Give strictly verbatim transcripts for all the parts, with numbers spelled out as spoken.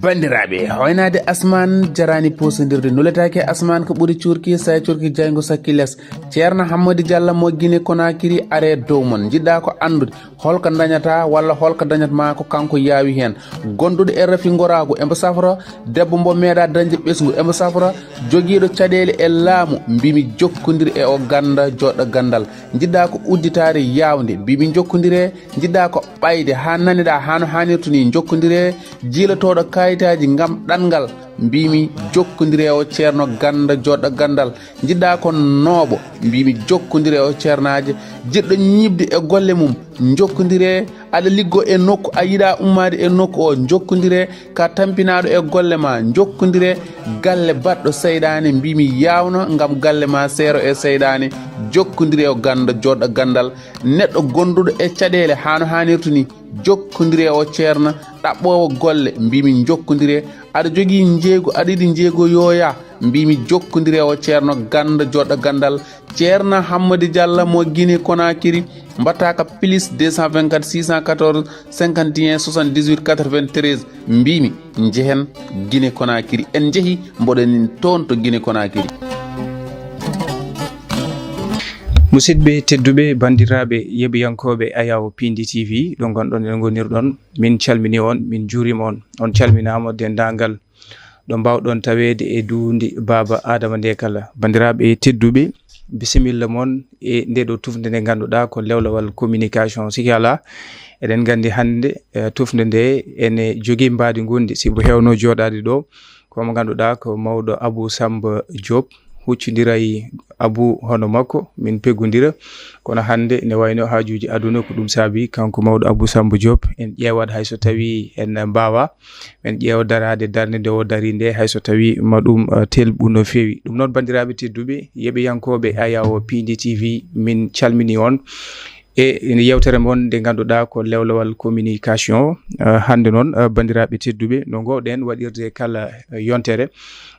Banndiraaɓe, hoynaade asmaan jaraani puusindirde, nuletaake asmaan ko ɓuri cuurki, so a cuurki jaayngo sakki les. Ceerno Hammadi Jallo mo Gine Konakiri are dow mon. Njiɗɗaa ko anndude holko dañata walla holko dañat ma ko kanko yaawi heen. Gonduɗo e rafi ngoraagu embo safra, debbo mbo meeɗa dañde ɓesngu embo safra, jogiiɗo caɗeele e laamu, mbimi jokkondire e o ganda joɗɗo gandal. Njiɗɗaa ko udditaare yaawnde, mbimi jokkondire. Njiɗɗaa ko ɓayde haa naniɗaa haa no haanirta ni, jokkondire. Jiilotooɗo kaayitaaji ngam ɗanngal, mbimi jokkondire o ceerno ganda joɗɗo gandal. Njiɗɗaa ko nooɓo, mbimi jokkondire o ceernaaje. Jiɗɗo ñiiɓde e golle mum, jokkondire. Aɗa liggoo e nokku, a yiɗaa ummaade e nokku o, jokkondire. Ka tampinaaɗo e golle ma, jokkondire. Galle baɗɗo seyɗaane, mbimi yaawno ngam galle ma seero e seyɗaane, jokkondire o ganda joɗɗo gandal. Neɗɗo gonduɗo e caɗeele haa no haanirta ni, jokkondire o ceerno. Ɗaɓɓoowo golle, mbimi jokkondire. Aɗa jogii njeeygu, aɗa yiɗi njeeygu yooya, mbimi jokkondire o ceerno ganda joɗɗo gandal. Ceerno Hammadi Jallo mo Gine Konakiri, mbaɗtaa ka plus deux cent vingt-quatre six cent quatorze cinquante et un soixante-dix-huit quatre-vingt-treize. Mbimi njehen Gine Konakiri. En njehi, mboɗo nin toon to Gine Konakiri. Musidɓe tedduɓe, banndiraaɓe yeɓiyankooɓe Ayawo Pindi T V, ɗo ngonɗon e ngonirɗon, min calmini on, min juurima on. On calminaama denndaangal ɗo mbaawɗon taweede e duundi Baaba Adama nde kala. Banndiraaɓe tedduɓe, bisimilla mon e nde ɗo tufnde nde ngannduɗaa ko lewlawal communication. Siki alaa, eɗen nganndi hannde, eh, tufnde nde ene jogii mbaadi ngonndi, sibu heewno jooɗaade ɗo, ko mo ngannduɗaa ko mawɗo Abou Samba Diop, huccondiray Abou hono makko, min peggondira. Kono hannde ne wayno haajuuji aduna ko ɗum saabi, kanko mawɗo Abou Samba Diop, en ƴeewat hay so tawii en mbaawaa, men ƴeewa daraade darnde nde o dari nde, hay so tawii ma ɗum, eh, telɓu no feewi. Ɗum noon, banndiraaɓe tedduɓe, yeɓiyankooɓe Ayawo Pindi T V, min calmini on. E yewtere mon nde ngannduɗaa ko lewlawal communication. Eh, hannde noon, eh, banndiraaɓe tedduɓe, no ngoowɗen waɗirde kala, eh, yontere,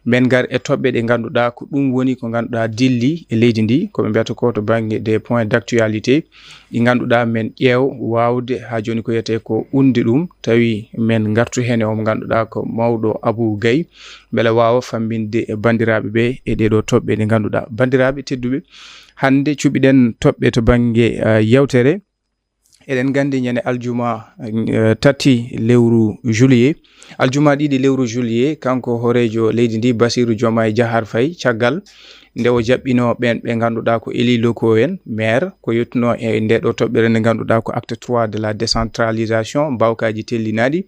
men ngar e toɓɓe ɗe ngannduɗaa ko ɗum woni ko ngannduɗaa dilli e leydi ndi, ko ɓe mbiyata ko to bannge des points d'actualité, ɗi ngannduɗaa men ƴeew waawde haa jooni ko wiyetee ko undi ɗum, tawi men ngartu heen e o mo ngannduɗaa ko mawɗo Abou Gaye, mbele waawa fammbinde e banndiraaɓe ɓe e ɗee ɗoo toɓɓe ɗe ngannduɗaa. Banndiraaɓe tedduɓe, hannde cuɓiɗen toɓɓe to bannge, eh, yewtere. Eɗen nganndi ñande aljuma, eh, tati lewru juillet, aljuma ɗiɗi lewru juillet, kanko hooreejo leydi ndi, Bassirou Diomaye Diakhar Faye, caggal nde o jaɓɓino ɓeen ɓe ngannduɗaa ko élus locaux en, maire, ko yettuno e nde ɗo toɓɓere nde ngannduɗaa ko acte trois de la décentralisation, mbaawkaaji tellinaaɗi,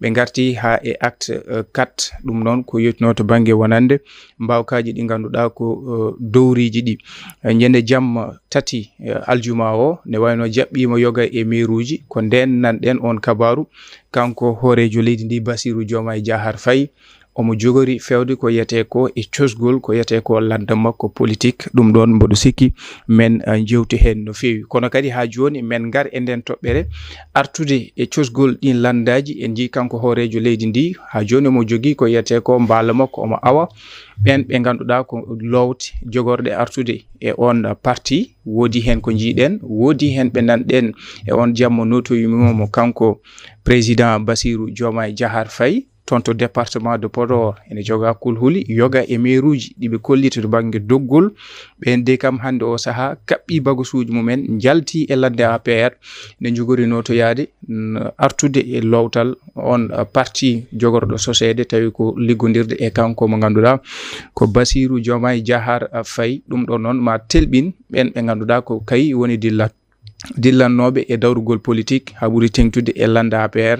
ɓe ngarti haa e acte, eh, quatre, ɗum noon ko yettuno to bannge wonande mbaawkaaji ɗi ngannduɗaa ko, eh, dowriiji ɗi. Eh, ñande jamma tati, eh, aljuma o, ne wayno jaɓɓiima yoga e meeruuji, ko ndeen nanɗen on kabaaru, kanko hooreejo leydi ndi, Bassirou Diomaye Diakhar Faye, omo jogori feewde ko wiyetee ko e cosgol, ko wiyetee ko lannda makko politik. Ɗum ɗoon mboɗo sikki men, eh, njewti heen no feewi. Kono kadi haa jooni men ngar e ndeen toɓɓere artude e cosgol ɗiin lanndaaji. En njii kanko hooreejo leydi ndi, haa jooni omo jogii ko wiyetee ko mbaala makko, omo awa ɓeen ɓe ngannduɗaa ko loowte jogorɗe artude e on parti. Woodi heen ko njiiɗen, woodi heen ɓe nanɗen e on jamma notoyumiima mo kanko président Bassirou Diomaye Diakhar Faye, toon to département de Podor, ene joga kulhuli, yoga e meeruuji ɗi ɓe kolliti to bannge doggol. Ɓeen de kam hannde o sahaa kaɓɓi bagasuuji mumen, njalti e ladde A P R, nde njogori notoyaade, n-, artude e loowtal on, eh, parti jogorɗo soseede, tawi ko liggondirde e kanko mo ngannduɗaa ko Bassirou Diomaye Diakhar, eh, Faye. Ɗum ɗo noon ma telɓin ɓeen ɓe ngannduɗaa ko kay woni dillat-, dillannooɓe e dawrugol politik haa ɓuri teeŋtude e lannda A P R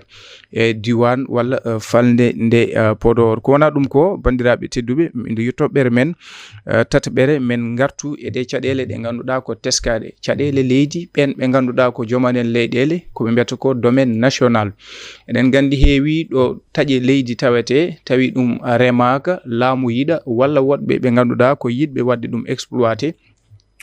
e diiwaan walla, eh, falnde nde, eh, Podor. Ko wonaa ɗum ko, banndiraaɓe tedduɓe, nde toɓɓere men, eh, tataɓere, men ngartu e ɗe caɗeele ɗe ngannduɗaa ko teskaaɗe, caɗeele leydi, ɓeen ɓe ngannduɗaa ko joom en leyɗeele, ko ɓe mbiyata ko domaine national. Eɗen nganndi heewi ɗo taƴe leydi tawetee, tawi ɗum remaaka, laamu yiɗa, walla woɗɓe ɓe ngannduɗaa ko yiɗɓe waɗde ɗum exploité,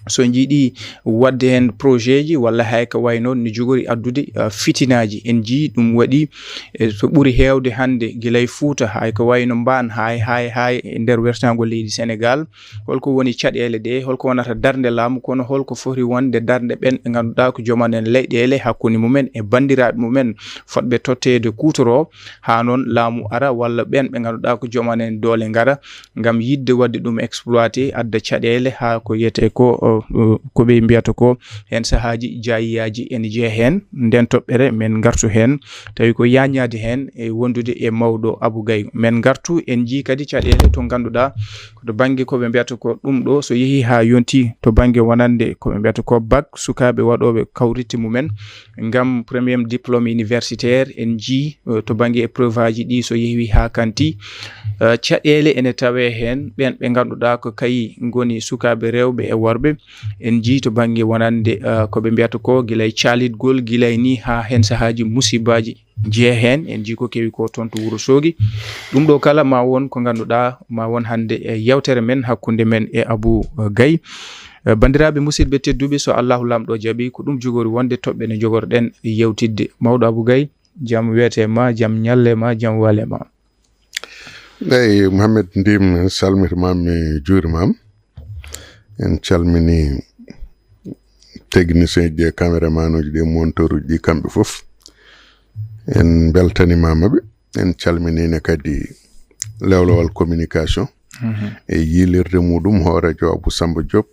so njiɗi waɗde heen projet ji, walla hay ko wayi noon no jogori addude, uh, fitinaaji. En njii ɗum waɗi, e so ɓuri heewde hannde gila e Fuuta, hay ko wayi no Mbaan, hay, hay, hay e nder wertaango leydi Senegaal. Holko woni caɗeele ɗe? Holko wonata darnde laamu? Kono holko foti wonde darnde ɓeen ɓe ngannduɗaa ko joom amen leyɗeele, hakkunde mumen e banndiraaɓe mumen fotɓe totteede kuutoroo, haa noon laamu ara, walla ɓeen ɓe ngannduɗaa ko joom amen doole ngara, ngam yiɗde waɗde ɗum exploité, adda caɗeele haa ko wiyetee ko, o, o, ko ɓe mbiyata ko heen sahaaji jaayiyaaji ene jeya heen. Ndeen toɓɓere men ngartu heen, tawi ko yaañaade heen e wondude e mawɗo Abou Gaye. Men ngartu, en njii kadi caɗeele to ngannduɗaa ko to bannge ko ɓe mbiyata ko ɗum ɗo, so yehii haa yonti to bannge wonande ko ɓe mbiyata ko bac, sukaaɓe waɗooɓe kawritte mumen ngam premier diplôme universitaire, en njii, eh, to bannge épreuve aji ɗi so yehii haa kanti, eh, caɗeele ene tawee heen, ɓeen ɓe ngannduɗaa ko kayi ngoni sukaaɓe rewɓe e worɓe. En njii to bannge wonande, eh, ko ɓe mbiyata ko gila e caalitgol, gila e ni haa heen sahaaji musibbaaji jeya heen. En njii ko kewi ko toon to Wuro Soogi. Ɗum ɗo kala ma won ko ngannduɗaa, ma won hannde e yewtere men hakkunde men e Abou, eh, Gaye. Eh, banndiraaɓe musidɓe tedduɓe, so Allahu Laamɗo jaɓi, ko ɗum jogori wonde toɓɓe ne jogorɗen yewtidde. Mawɗo Abou Gaye, jam wiyete ma, jam ñalle ma, jam wale ma. Eyi, Mouhamed Ndim, en salmitimaama, mi juurimaama. En calmini technicien ji e caméraman uji ɗi, monteur uji ɗi, kamɓe fof. En mbeltanimaama ɓe. En calminii ne kadi Lewlewal Communication. Mhm. E yiilirde muɗum hooreejo Abou Samba Diop,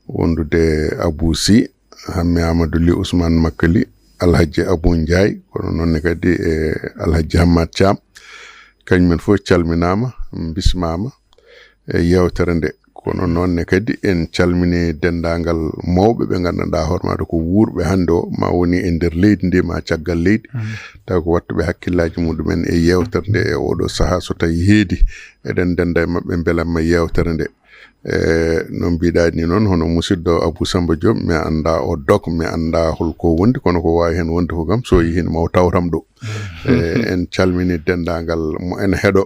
wondude Abou Sy, Hammi Amadou Ly, Ousmane Makka Ly, Alhaji Abou Ndiaye, kono noon ne kadi e Alhaji Hammad Thiam. Kañumen fof calminaama, mbismaama e yewtere nde. Kono noon ne kadi en calmini denndaangal mawɓe ɓe nganndanɗaa hoore maaɗa ko wuurɓe hannde o, ma woni e nder leydi ndi, ma caggal leydi. Mhm. Tawi ko waɗtuɓe hakkillaaji muɗumen e yewtere nde e oɗo sahaa, so tawi heedi, eɗen dennda e maɓɓe, mbelamma yewtere nde. E no mbiɗa ni noon, hono musidɗo Abou Samba Diop, mi annda o dok, mi annda holko wondi, kono ko waawi heen wonde fof kam, so yehii ma o tawtam ɗo. E, en calmini denndaangal mo ene heɗo,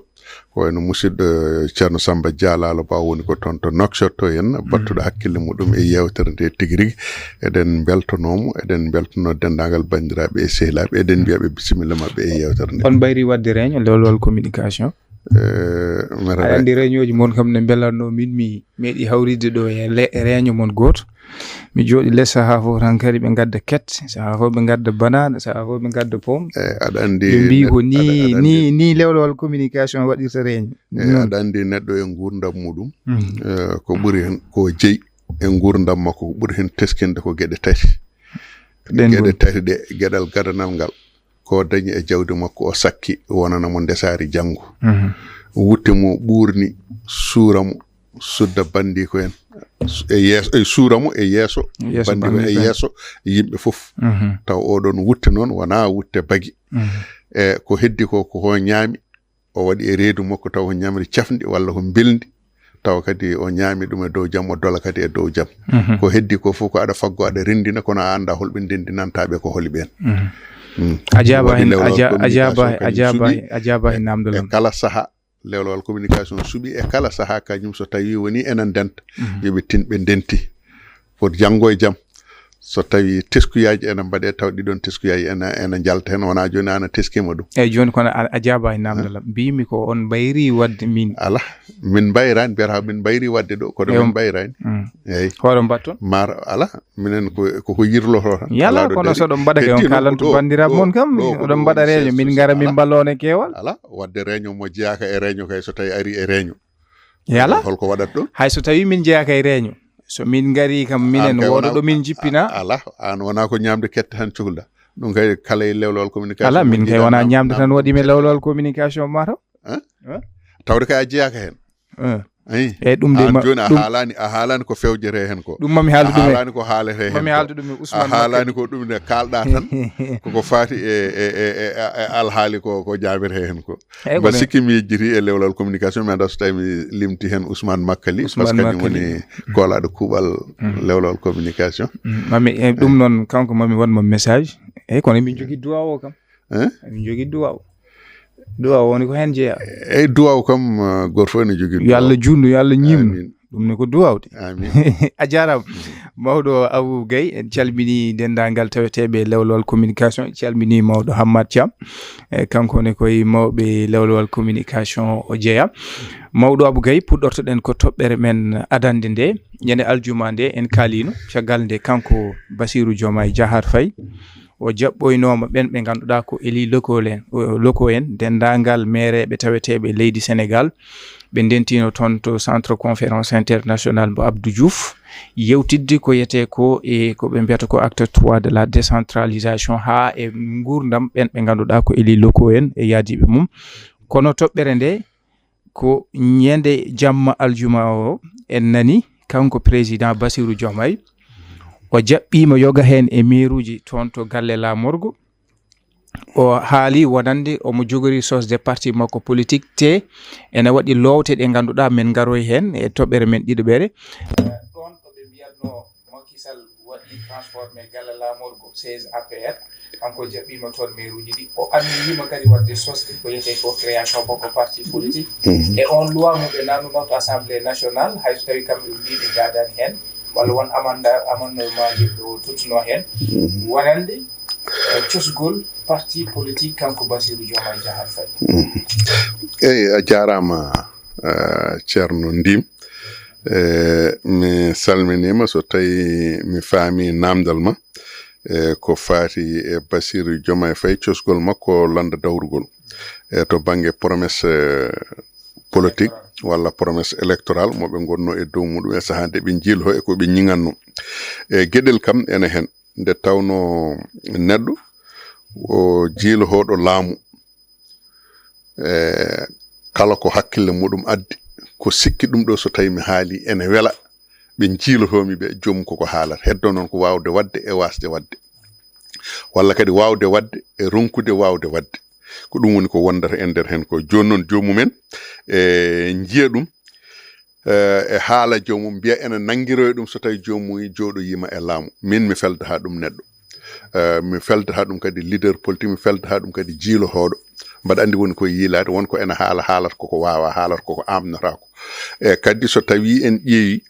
ko wayno musidɗo Ceerno Samba Dialalo Ba woni ko toon to Nouakchott to, en battuɗo hakkille muɗum e yewtere nde tigi rigi. Eɗen mbeltanoomo, eɗen mbeltanoo denndaangal banndiraaɓe e sehilaaɓe, eɗen mbiya ɓe bisimilla maɓɓe e yewtere nde. On mbayri waɗde réunion Lewlewal Communication? Eh, mbeɗa Aɗa anndi réunion ji mon kam ne mbelatnoo min, mi meeɗi hawride ɗo e le-, e réunion mon gooto. Mi jooɗi les sahaa fof tan kadi ɓe ngadda ket, sahaa fof ɓe ngadda banana, sahaa fof ɓe ngadda pomme. Eh, aɗa anndi Ɓe mbii ko neɗ-, ni, aɗa, aɗa ni, anndi ni Lewlewal Communication waɗirta réunion. Eh, Noon. Aɗa anndi neɗɗo e nguurndam muɗum, Mhm. eh, ko ɓuri heen, ko jeyi e nguurndam makko, ko ɓuri heen teskinde ko geɗe tati. Ɗen Geɗe ngoni. tati ɗe, geɗal gadanal ngal, ko dañi e jawdi makko, o sakki, wonana mo ndesaari janngo. Mhm. Wutte mo ɓuurni, suura mo, sudda banndiiko en. Su-, e yeeso, e suura mo e yeeso, Yeeso banndiiko en, e banndiiko en. yeeso yimɓe fof. Mhm. Taw oɗon wutte noon, wonaa wutte bagi. Mhm. E ko heddi ko, ko ho ñaami, o waɗi e reedu makko, taw ko ñamri cafndi walla ko mbelndi, taw kadi o ñaami ɗum e dow jam, o dola kadi e dow jam. Mhm. Ko heddi ko fof ko aɗa faggo, aɗa renndina, kono a annda holɓe ndenndinanta ɓe ko holi ɓeen. Mhm. Mm. A jaaba Waɗi hen, a Lewlewal ja-, a Communication jaaba, a kañum jaaba, suɓi a jaaba hen namdal e am. kala saha. Lewlewal Communication suɓi e kala saha, kañum so tawi woni ena ndenta, Mhm. yo ɓe tin ɓe ndenti. Pour janngo e jam, so tawi teskuyaaji ena mbaɗe, taw ɗiɗon teskuyaaji ena, ena njalta heen, wona jooni an a teskiima ɗum. Eyyi, jooni kono a, a jaaba e namdal am. Mbimi ko on mbayri waɗde min. Ala, min mbayraani, mbiyata min mbayri waɗde ɗo, kono Eyo. min mbayraani. Mm. Eyyi. Hoore mbatton? Mar, ala, minen ko, ko, ko yirloto tan. Yala, Ala ɗo kono dari. so ɗon mbaɗa kay on Heddi noon ko kalantu ɗo, banndiraaɓe ɗo, mon kam, ɗo ko oɗon ɗo mbaɗa réunion, siège min social. ngara min Ala. mballone keewal. Ala, waɗde réunion mo jeyaaka e réunion kay so tawi ari e réunion. Yala? Holko waɗat ɗon? Hay so tawi min jeyaaka e réunion. So min ngari kam minen An kay wona wooɗo ɗo min jippina. A-, ala, an wona ko ñamde kette tan cohluɗa. Ɗum kay kala e Lewlewal Communication Ala, mo min kay jiɗa wona nam-, ñamde tan nam-, waɗi mi Lewlewal Communication ma taw. Hein? Hein? Tawde kay a jeyaaka heen. Hein. Ayi. Eyyi, ɗum de An ma-, jooni a ɗum haalani, a haalani ko fewjete heen ko. Ɗum mami haaldu A ɗum e haalani ko haalete heen Mami ko. haaldu ɗum e A Ousmane haalani Makka. ko ɗum ne kaalɗa tan. Koko faati e, e, e, e, e alhaali ko, ko jaabete heen ko. Eyyi, Mba kono sikki mi yejjiti e Lewlewal Communication, mi annda so tawi mi limti heen Ousmane Makka Ly, Ousmane parce que kañum Makka Ly. woni koolaaɗo kuuɓal Mm. Lewlewal Communication. Mm. Mami, e, ɗum Eh. noon, kanko mami waɗ mo message. Eyyi, kono emin jogii duwaaw o kam. Eh? Emin jogii duwaaw. Duwaaw woni ko heen jeyaa. Eyyi, duwaaw kam, eh, gooto fof ene jogii Yo Allah duwaaw. juutnu, yo Allah ñiimnu. Amiin. Ɗum ne ko duwawde. Amin. A jarama. Mawɗo Abou Gaye, en calmini denndaangal taweteeɓe lewlewal communication, en calmini mawɗo Hammad Thiam. E kanko ne koye mawɓe lewlewal communication o jeeya. Mawɗo Abou Gaye, puɗɗortoɗen ko toɓɓere men adannde nde. Ñande aljuma nde en kaalino, caggal nde kanko Bassirou Diomaye Diakhar Faye, o jaɓɓoynooma ɓen ɓe ngannduɗaa ko élus locaux en, locaux en, denndaangal meereeɓe taweteeɓe leydi Sénégal. Ɓe ndentino toon to Centre Conférence International mo Abdou Diouf, yewtidde ko yetee ko e ko ɓe mbiyata ko acte trois de la décentralisation, haa e nguurndam ɓen ɓe ngannduɗaa ko élus locaux en e yaadiiɓe mum. Kono toɓɓere nde, ko ñande jamma aljuma o, en nani kanko président Bassirou Diomaye, o jaɓɓiima yoga heen e meeruuji toon to galle laamorgo. O haali wonande omo jogori sosde parti makko politique, te ene waɗi loowte ɗe ngannduɗaa men ngaroy heen e toɓɓere men ɗiɗaɓere. Ɗoon ɗo ɓe mbiyatnoo Macky Sall waɗi transformé galle laamorgo seize A P R, kanko jaɓɓiima toon meeruuji ɗi. O anniyima kadi waɗde sosde ko wiyetee ko création makko parti politique. E on loi mo ɓe naatnunoo to Assemblée nationale, hay so tawii kamɓe ɓe mbii ɓe ngaadaani heen, walla won amanda-, amendement ji ɗo tottunoo heen, wonande, eh, cosgol parti politique kanko Bassirou Diomaye Diakhar Faye. Eyi, a jaaraama, eh, Ceerno Ndim. E, mi salminiima, so tawii mi faamii naamndal ma, e, ko faati e Bassirou Diomaye Faye, cosgol makko lannda dawrugol, e, to bannge promesse, e, politique walla promesse électorale mo ɓe ngonnoo e dow muɗum e sahaa nde ɓe njiiloo e ko ɓe ñiŋannoo. E, geɗel kam ene heen, nde tawnoo neɗɗo o jiilohooɗo laamu, e, kala ko hakkille muɗum addi, ko sikki ɗum ɗo, so tawii mi haali ene wela ɓe njiilotoomi ɓe, joomum koko haalata. Heddo noon ko waawde waɗde e waasde waɗde, walla kadi waawde waɗde e ronkude waawde waɗde. Ko ɗum woni ko wondata e nder heen ko. Jooni noon, joomum en, e, njiya ɗum, e, e haala joomum, mbiya ene nanngiroya ɗum so tawii joomum jooɗoyiima e laamu. Min mi feldataa ɗum neɗɗo. E, mi feldataa ɗum kadi leader politique, mi feldataa ɗum kadi jiilotooɗo. Mbaɗa anndi woni ko yiilaade, won ko ene haala, haalata koko waawaa, haalata koko aamnotaako. E, kadi so tawii en ƴeewi,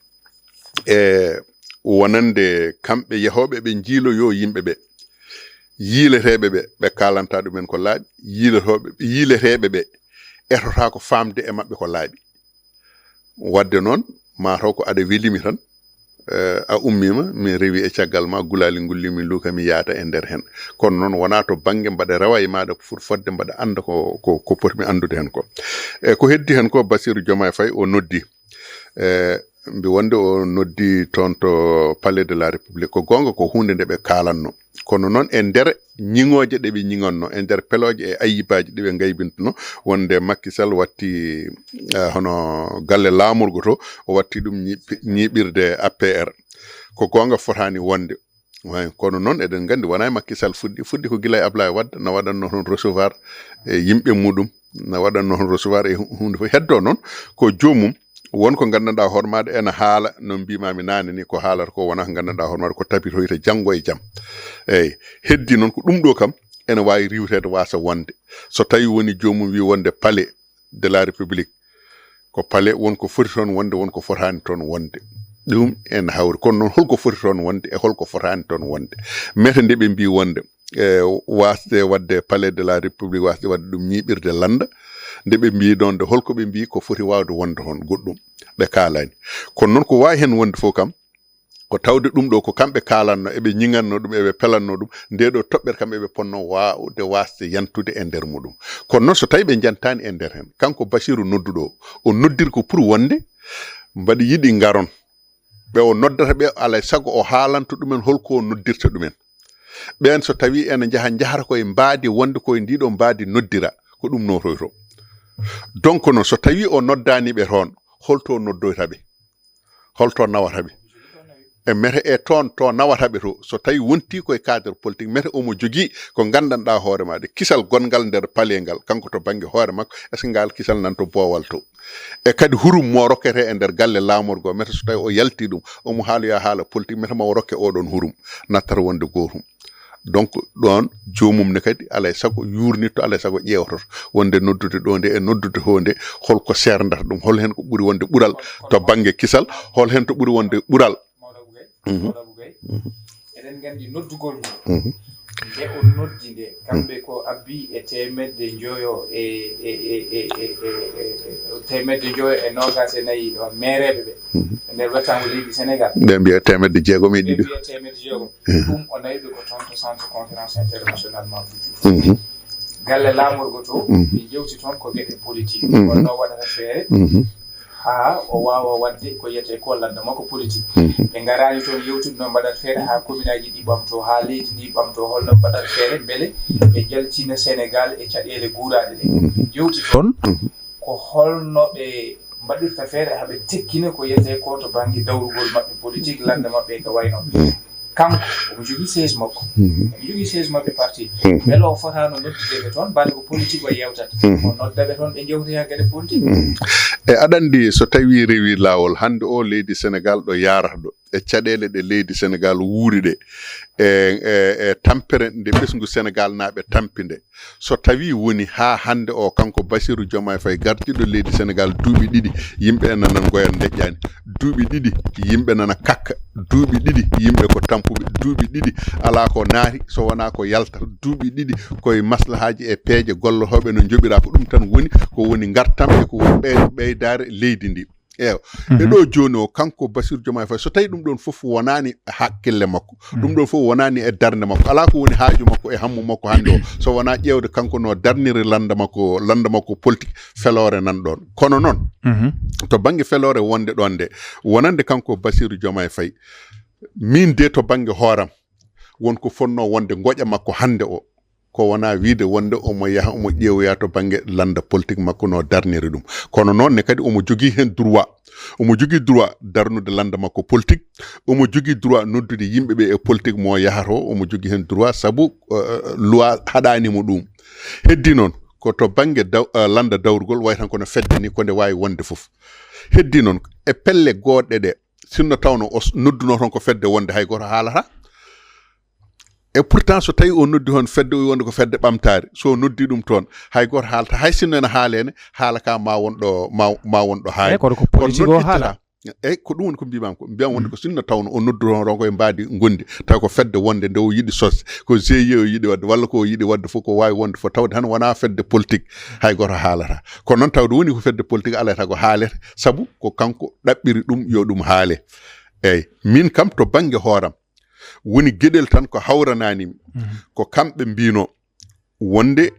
e, wonande kamɓe yehooɓe ɓe njiiloyoo yimɓe ɓe, yiileteeɓe ɓe, ɓe kaalantaa ɗumen ko laaɓi, yiilotooɓe, yiileteeɓe ɓe etotaako faamde e maɓɓe ko laaɓi. Waɗde noon, maa taw ko aɗa welimi tan, e, a ummiima, mi rewi e caggal ma, gulaali ngulli mi luuka, mi yaada e nder heen. Kono noon, wonaa to bannge mbaɗa rewa e maaɗa ko foti fotde, mbaɗa annda ko, ko, ko potmi anndude heen ko. E, ko heddi heen ko, Bassirou Diomaye Faye o noddi. E, mbi wonde o noddi toon to Palais de la République. Ko goonga, ko huunde nde ɓe kaalanno. Kono noon, e nder ñiŋooje ɗe ɓe ñiŋanno, e nder pelooje e ayyibaaji ɗi ɓe ngaybintuno, wonde Macky Sall watti, eh, hono galle laamorgo to, o watti ɗum ñiiɓ-, ñiiɓirde A P R. Ko goonga, fotaani wonde. Way, kono noon, eɗen nganndi, wonaa e Macky Sall fuɗɗi, fuɗɗi ko gila e Ablaye Wade, na waɗatno toon recevoir e yimɓe muɗum, na waɗatno toon recevoir e hu-, huunde fof. Heddo noon, ko joomum, won ko nganndanɗaa hoore maaɗa ene haala, no mbiimaami naane ni, ko haalata ko wonaa ko nganndanɗaa hoore maaɗa, ko tabitoyta janngo e jam. Eeyi, heddi noon ko ɗum ɗo kam ene waawi riiwteede, waasa wonde. So tawii woni joomum wii wonde palais de la République, ko palais, won ko foti toon wonde, won ko fotaani toon wonde. Ɗum ene hawri. Kono noon, holko foti toon wonde e holko fotaani toon wonde? Mete nde ɓe mbii wonde, e, waasde waɗde palais de la République, waasde waɗde ɗum ñiiɓirde lannda, nde ɓe mbii ɗoon de, holko ɓe mbii ko foti waawde wonde toon goɗɗum? Ɓe kaalaani. Kono noon, ko waawi heen wonde fof kam, ko tawde ɗum ɗo ko kamɓe kaalanno, eɓe ñiŋanno ɗum, eɓe pelanno ɗum, nde ɗo toɓɓere kam eɓe ponno waawde waasde yantude e nder muɗum. Kono noon, so tawii ɓe njantaani e nder heen, kanko Basiru nodduɗo o, o noddiri ko pour wonde mbaɗa yiɗi ngaron. Ɓe o noddata ɓe, alaa e sago o haalanto ɗumen holko o noddirta ɗumen. Ɓeen so tawii ene njaha, njahata koye mbaadi wonde koye ndi ɗo mbaadi noddira, ko ɗum nootoyto. Donc noon, so tawii o noddaani ɓe toon, holto noddoyta ɓe? Holto nawata ɓe? E mete e toon to nawata ɓe to, so tawii wontii koye cadre politique, mete omo jogii ko nganndanɗaa hoore maa de, kisal gonngal nder palais ngal, kanko to bannge hoore makko, est-ce que ngal kisal nan to boowal to? E kadi hurum mo rokkete e nder galle laamorgo, mete so tawii o yaltii ɗum, omo haaloya haala politique, mete ma o rokke oɗon hurum, nattata wonde gootum. Donc ɗoon joomum ne kadi alay sago yuurnitto, alay sago ƴeewoto wonde noddude ɗo nde e noddude hoo nde, holko seerndata ɗum, hol heen ko ɓuri wonde ɓural to bannge kisal, hol heen to ɓuri wonde ɓural. Mhm. Mhm. Eɗen nganndi noddugol ngol. Mhm. Nde o noddi nde, kamɓe ko abbi e teemedde njoyo e, e, e, e, e, e, e, teemedde njoyo e noogaas e nayi, on meereeɓe ɓe. Mhm. E nder wettango leydi Senegal. Ɓe mbiya teemedde jeegom e ɗiɗi. Ɓe mbiya teemedde jeegom. Mhm. Ɗum o nawi ɓe ko toon to Centre Conférence International Mamadou Diouf. Mhm. Galle laamorgo to, mhm, ɓe jewti toon ko geɗe politique. Mhm. Holno waɗata feere, mhm, haa o waawa waɗde ko yiyetee ko lannda makko politique. Mhm. Ɓe ngaraani toon yewtude no mbaɗat feere haa kominaaji ɗi ɓamto, haa leydi ndi ɓamto, holno mbaɗat feere mbele ɓe jaltina Senegal e caɗeele guuraaɗe ɗe. Mhm. Jewti toon, mhm, ko holno ɓe mbaɗirta feere haa ɓe tekkina ko yiyetee ko to bannge dawrugol maɓɓe politique, lannda maɓɓe e ko wayi noon. Mhm. Kanko, omo jogii siège makko. Mhm. Omo jogii siège maɓɓe parti. Mhm. Mbele o fotaano noddude ɓe toon, mbaɗa ko politique o yewtata. Mhm. O nodda ɓe toon, ɓe njewtoya geɗe politique. Mhm. E aɗa anndi, so tawii rewii laawol, hannde o leydi Senegal ɗo yaarata ɗo, e caɗeele ɗe leydi Senegal wuuri ɗe, e, e, e tampere nde ɓesngu Senegal naaɓe tampi nde, so tawii woni haa hannde o, kanko Bassirou Diomaye Faye, gardiiɗo leydi Senegal, duuɓi ɗiɗi yimɓe nana ngoya ndeƴƴaani, duuɓi ɗiɗi yimɓe nana kakka, duuɓi ɗiɗi yimɓe ko tampuɓe, duuɓi ɗiɗi alaa ko naati so wonaa ko yalta, duuɓi ɗiɗi koye maslahaaji e peeje gollotooɓe no njoɓiraa, ko ɗum tan woni, ko woni ngartam e ko woni ɓey-, ɓeydaare leydi ndi. Eewa. Mhm. E ɗo jooni o, kanko Bassirou Diomaye Faye, so tawii ɗum ɗoon fof wonaani hakkille makko, ɗum, mhm, ɗoon fof wonaani e darnde makko, alaa ko woni haaju makko e hammu makko hannde o, so wonaa ƴeewde kanko no darniri lannda makko, lannda makko politique, feloore nan ɗoon. Kono noon, mhm, to bannge feloore wonde ɗoon nde, wonande kanko Bassirou Diomaye Faye, miin de to bannge hooram, won ko fotnoo wonde ngoƴa makko hannde o, ko wonaa wiyde wonde omo yaha, omo ƴeewoya to bannge lannda politique makko no darniri ɗum. Kono noon ne kadi omo jogii heen droit. Omo jogii droit darnude lannda makko politique. Omo jogii droit noddude yimɓe ɓe e politique mo yahata o. Omo jogii heen droit sabu, eh, loi haɗaani mo ɗum. Heddii noon ko to bannge daw-, eh, lannda dawrugol, wayi tan kono fedde ni ko nde waawi wonde fof. Heddii noon e pelle goɗɗe ɗe, sinno tawno o s-, nodduno toon ko fedde wonde, hay gooto haalata. E pourtant, so tawii o noddi toon fedde, o wonde ko fedde ɓamtaare, so o noddi ɗum toon, hay gooto haalata, hay sinno ene haaleene, haala ka ma won ɗo, ma, ma won ɗo haali. Eyi, kono ko politique o haala. Eyi, ko ɗum woni ko mbiymi ko, mbiyam wonde ko sinno tawno o noddu toon rongo e mbaadi ngondi, taw ko fedde wonde nde o yiɗi sos, ko G I E o yiɗi waɗde, walla ko o yiɗi waɗde fof ko waawi wonde fof, tawde tan wonaa fedde politique, hay gooto haalata. Kono noon tawde woni ko fedde politique, alaa e sago haalete, sabu ko kanko ɗaɓɓiri ɗum yo ɗum haale. Eyi, min kam to bannge hooram, woni geɗel tan ko hawranaani mi. Mhm. Ko kamɓe mbino wonde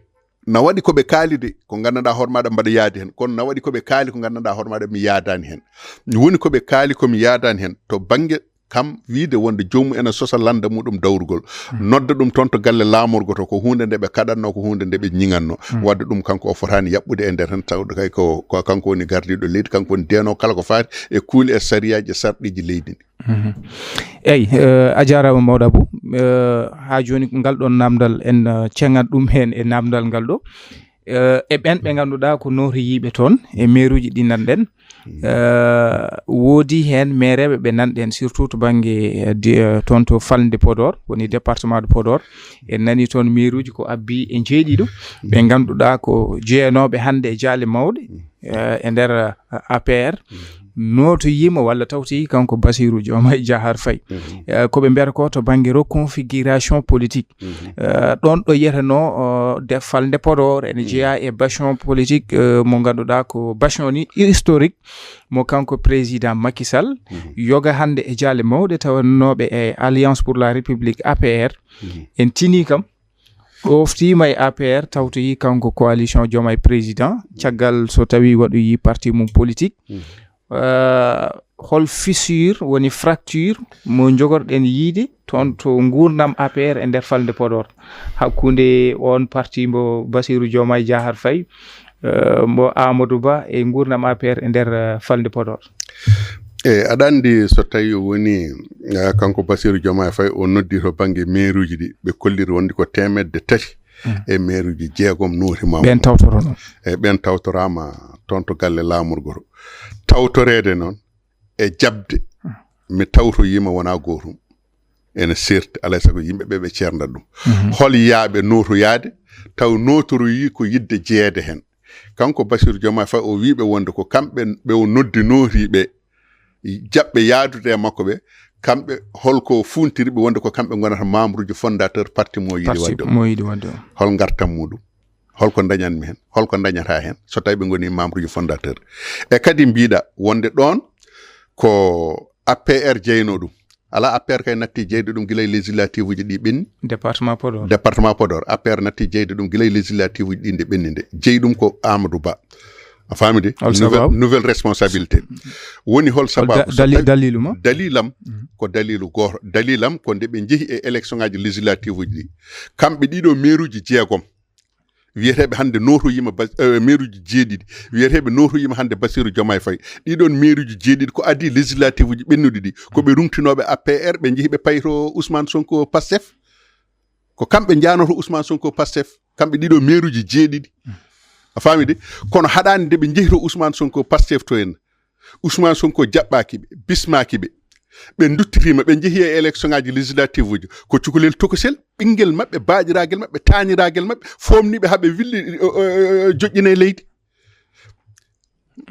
na waɗi ko ɓe kaali de, ko nganndanɗaa hoore maaɗa mbaɗa yaadi heen, kono na waɗi ko ɓe kaali ko nganndanɗaa hoore maaɗa mi yaadaani heen. Woni ko ɓe kaali ko mi yaadaani heen, to bannge kam wiyde wonde joomum ene sosa lannda muɗum dawrugol. Mhm. Nodda ɗum toon to galle laamorgo to, ko huunde nde ɓe kaɗatnoo, ko huunde nde ɓe ñiŋatnoo. Mhm. Wadde ɗum kanko o fotaani yaɓɓude e nder heen, tawde kay ko, ko kanko woni gardiiɗo leydi, kanko woni deenoowo kala ko faati e kuule e sariyaaji e sarɗiiji leydi ndi. Mhm. Eyi, eh, a jaaraama mawɗo Abou. Eh, haa jooni ngal ɗoon naamndal en, eh, ceŋat ɗum heen e naamndal ngal ɗo. Eh, e ɓeen ɓe ngannduɗaa ko nootoyiiɓe toon e meeruuji ɗi nanɗen. Mhm. Eh, woodi heen meereeɓe ɓe nanɗen, surtout to bannge, eh, di-, eh, toon to falnde Podor, woni département de Podor. En nani toon meeruuji ko abbi e njeeɗiɗo, ɓe ngannduɗaa ko jeyanooɓe hannde e jaale mawɗe, eh, e nder, eh, A P R, nootoyiima walla tawti kanko Bassirou Diomaye Diakhar Faye. Mhm. Eh, ko ɓe mbiyata ko to bannge reconfiguration politique. Mhm. Eh, ɗoon ɗo yiyatenoo, oh, de falnde Podor, ene jeyaa e bastion politique, eh, mo ngannduɗaa ko bastion ni historique mo kanko président Macky Sall, mhm, yoga hannde e jaale mawɗe tawanooɓe e Alliance pour la République, A P R. Mhm. En tinii kam, ɗoftiima e A P R, tawtoyi kanko coalition Diomaye Président, caggal so tawii waɗoyi parti mum politique. Mhm. Eh, hol fissure woni fracture mo njogorɗen yiide toon to nguurndam A P R e nder falnde Podor, hakkunde oon parti mbo Bassirou Diomaye Diakhar Faye, eh, mbo Amadou Ba e nguurndam A P R e nder, eh, falnde Podor? E, aɗa anndi so tawii o woni, eh, kanko Bassirou Diomaye Faye o noddi to bannge meeruuji ɗi, ɓe kolliri wonde ko teemedde tati, mm, e meeruuji jeegom nootiima. Ɓeen tawtoro noon. E ɓeen tawtoraama toon to galle laamorgo to. Tawtoreede noon e jaɓde, mm, mi tawtoyiima wonaa gootum. ene serti, alay sago yimɓe ɓe ɓe ceerndat ɗum. Hol yaaɓe nootoyaade, taw nootoroyii ko yiɗde jeyeede heen? Kanko Bassirou Diomaye Faye o wii ɓe wonde ko kamɓe ɓe o noddinori ɓe jaɓɓe yaadude e makko ɓe, kamɓe holko fuuntiri ɓe wonde ko kamɓe ngonata membre uji fondateur parti mo yiɗi Parti waɗde o? Mo yiɗi waɗde o. Hol ngartam muɗum? Holko ndañanmi heen? Holko ndañata heen so tawi ɓe ngoni membre uji fondateur? E kadi mbiɗa wonde ɗoon ko A P R jeyno ɗum. Ala, A P R kay natti jeyde ɗum gila e législative uji ɗi ɓenni. Département Podor. Département Podor, A P R natti jeyde ɗum gila e législative uji ɗi nde ɓenni nde. Jeyi ɗum ko Amadou Ba. A faami de? Hol Nouvelle, sababu? Nouvelle responsabilité. Woni hol Hol da-, sababu? So dali-, tawi dalilu ma? Dalilam Mhm. ko dalilu gooto. Dalilam ko nde ɓe njehi e élection ngaji législative uji ɗi. Kamɓe ɗiɗo maire uji jeegom. Wiyeteeɓe hannde nootoyiima Bas-, eh, maire uji jeeɗiɗi. Wiyeteeɓe nootoyiima hannde Bassirou Diomaye Faye. Ɗiɗon maire uji jeeɗiɗi ko adii législative uji ɓennuɗi ɗi. Ko ɓe rungtinooɓe A P R, ɓe njehi ɓe payto Ousmane Sonko Pastef. Ko kamɓe njaanoto Ousmane Sonko Pastef. Kamɓe ɗiɗo maire uji jeeɗiɗi. A faami de? Kono haɗaani nde ɓe njehito Ousmane Sonko Pastef to en. Ousmane Sonko jaɓɓaaki ɓe, bismaaki ɓe. Ɓe nduttiriima, ɓe njehi e élection ngaji législative uji. Ko cukalel tokosel, ɓinngel maɓɓe, baaɗiragel maɓɓe, taaniragel maɓɓe, foomni ɓe haa ɓe willi, o, o, o, joƴƴina e leydi.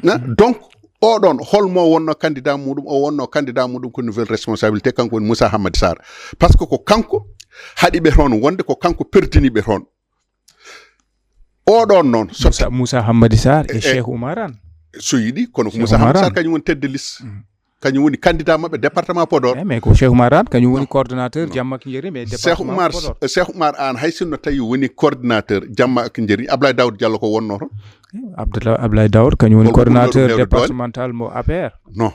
Na? Donc, oɗon, hol mo wonno candidat muɗum? O wonno candidat muɗum ko nouvelle responsabilité, kanko woni Moussa Hamadi Sarr. Par ce que ko kanko haɗi ɓe toon, wonde ko kanko perdini ɓe toon. Oɗon noon, so Moussa, Moussa Hammadi Sarr e Eh, eh. Cheikh Oumar Anne. So yiɗi, kono ko Cheikh Moussa Oumar Hammadi Sarr Anne. Kañum woni tête de liste. Mm. Kañum woni candidat maɓɓe département Podor. Eh, mais ko Cheikh Oumar Anne, kañum woni Non. Coordonnateur Non. Jamma ak Njëriñ e Cheikh département Oumar, Podor. Cheikh Oumar Anne, hay sinno tawi woni coordonnateur Jamma ak Njëriñ, Ablaye Daouda Diallo ko wonno toon? Eh, Abdoulaye, Ablaye Daouda, kañum woni Holko ɓurno ɗum coordonnateur heewde doole? Départemental mo A P R. Non.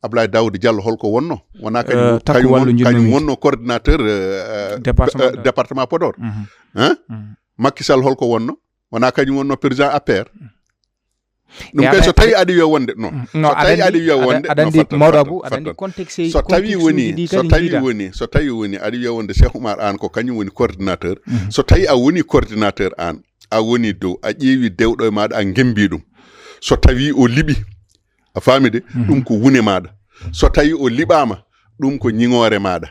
Ablaye Daouda Diallo holko wonno? Wona kañum, Eh, takku kañum wallu won-, jinnu kañum wonno coordonnateur, euh, Département euh, de département Podor. Mhm. Hein? Mhm. Macky Sall holko wonno? Wona kañum wonno président A P R? Ɗum E kay so aɗa tawi aɗa wiya wonde, non. Mm, non, So aɗa tawi andi, aɗa wiya aɗa, wonde, aɗa non, andi, fattat, Mawɗo fattat, Abou, aɗa andi fattat. Contexte, So tawi contexte woni, uji ɗi so kadi tawi njiiɗa. woni, so tawi woni, aɗa wiya wonde Cheikh Oumar Anne ko kañum woni coordinateur. Mhm. So tawi a woni coordinateur an, a woni dow, a ƴeewi dewɗo e maɗa, a ngembi ɗum. So tawi o liɓi, a faami de, Mhm. ɗum ko wune maɗa. So tawi o liɓama, ɗum ko ñiŋoore maɗa.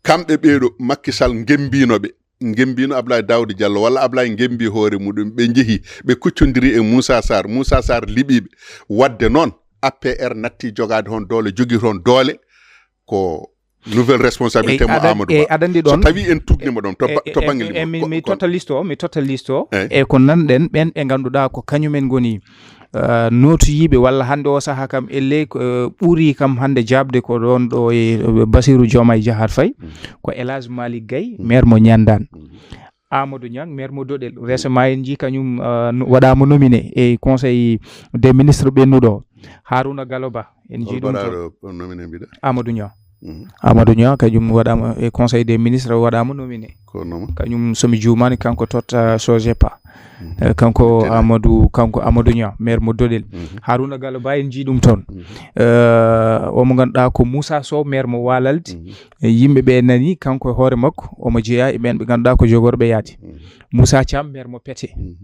Kamɓe ɓeeɗo, Macky Sall ngembino ɓe. Ngembino Ablaye Daouda Diallo, walla Ablaye ngembi hoore muɗum, ɓe njehi, ɓe kuccondiri e Moussa Sarr, Moussa Sarr liɓiɓe. Wadde noon, A P R natti jogaade toon doole, jogi toon doole, ko nouvelle responsabilité Eyyi, mo aɗa-, Amadou eyyi, Ba. Aɗa andi So ɗon, tawi en tugnima ɗon to ba-, eyyi, to eyyi, bangel eyyi, mum, mi, ko, mi ko totta liste o, mi totta liste o. Eyyi. E ko nanɗen, ɓen ɓe ngannduɗaa ko kañumen ngoni, eh, nootoyiiɓe, walla hannde o saha kam, elle ko, eh, ɓuri kam hannde jaabde ko ɗon ɗo e, eh, Bassirou Diomaye Diakhar Faye, Mm. ko El Hadj Malick Gaye, Mm. maire mo Niandane. Mm. Amadou Niang, maire mo Doɗel. Récemment, en njii kañum, eh, no-, waɗaama nominé e Conseil des ministres ɓennuɗo. Harouna Gallo Ba, en njii ɗum toon. Hol baɗaaɗo nominé mbiɗa? Amadou Niang. Mhm. Amadou Niang, kañum waɗaama e Conseil des ministres, waɗaama nominé. Ko noma? Kañum, so mi juumaani, kanko totta Sogepa. Mhm. Eh, kanko Tene. Amadou, kanko Amadou Niang, maire mo Doɗel. Mhm. Harouna Gallo Ba, en njii ɗum toon. Mhm. Eh, o mo ngannduɗaa ko Moussa Sow, maire mo Walalde. Mhm. E yimɓe ɓe nani, kanko e hoore makko, omo jeyaa e ɓen ɓe ngannduɗaa ko jogorɓe yaade. Mhm. Moussa Thiam, maire mo Pete. Mhm.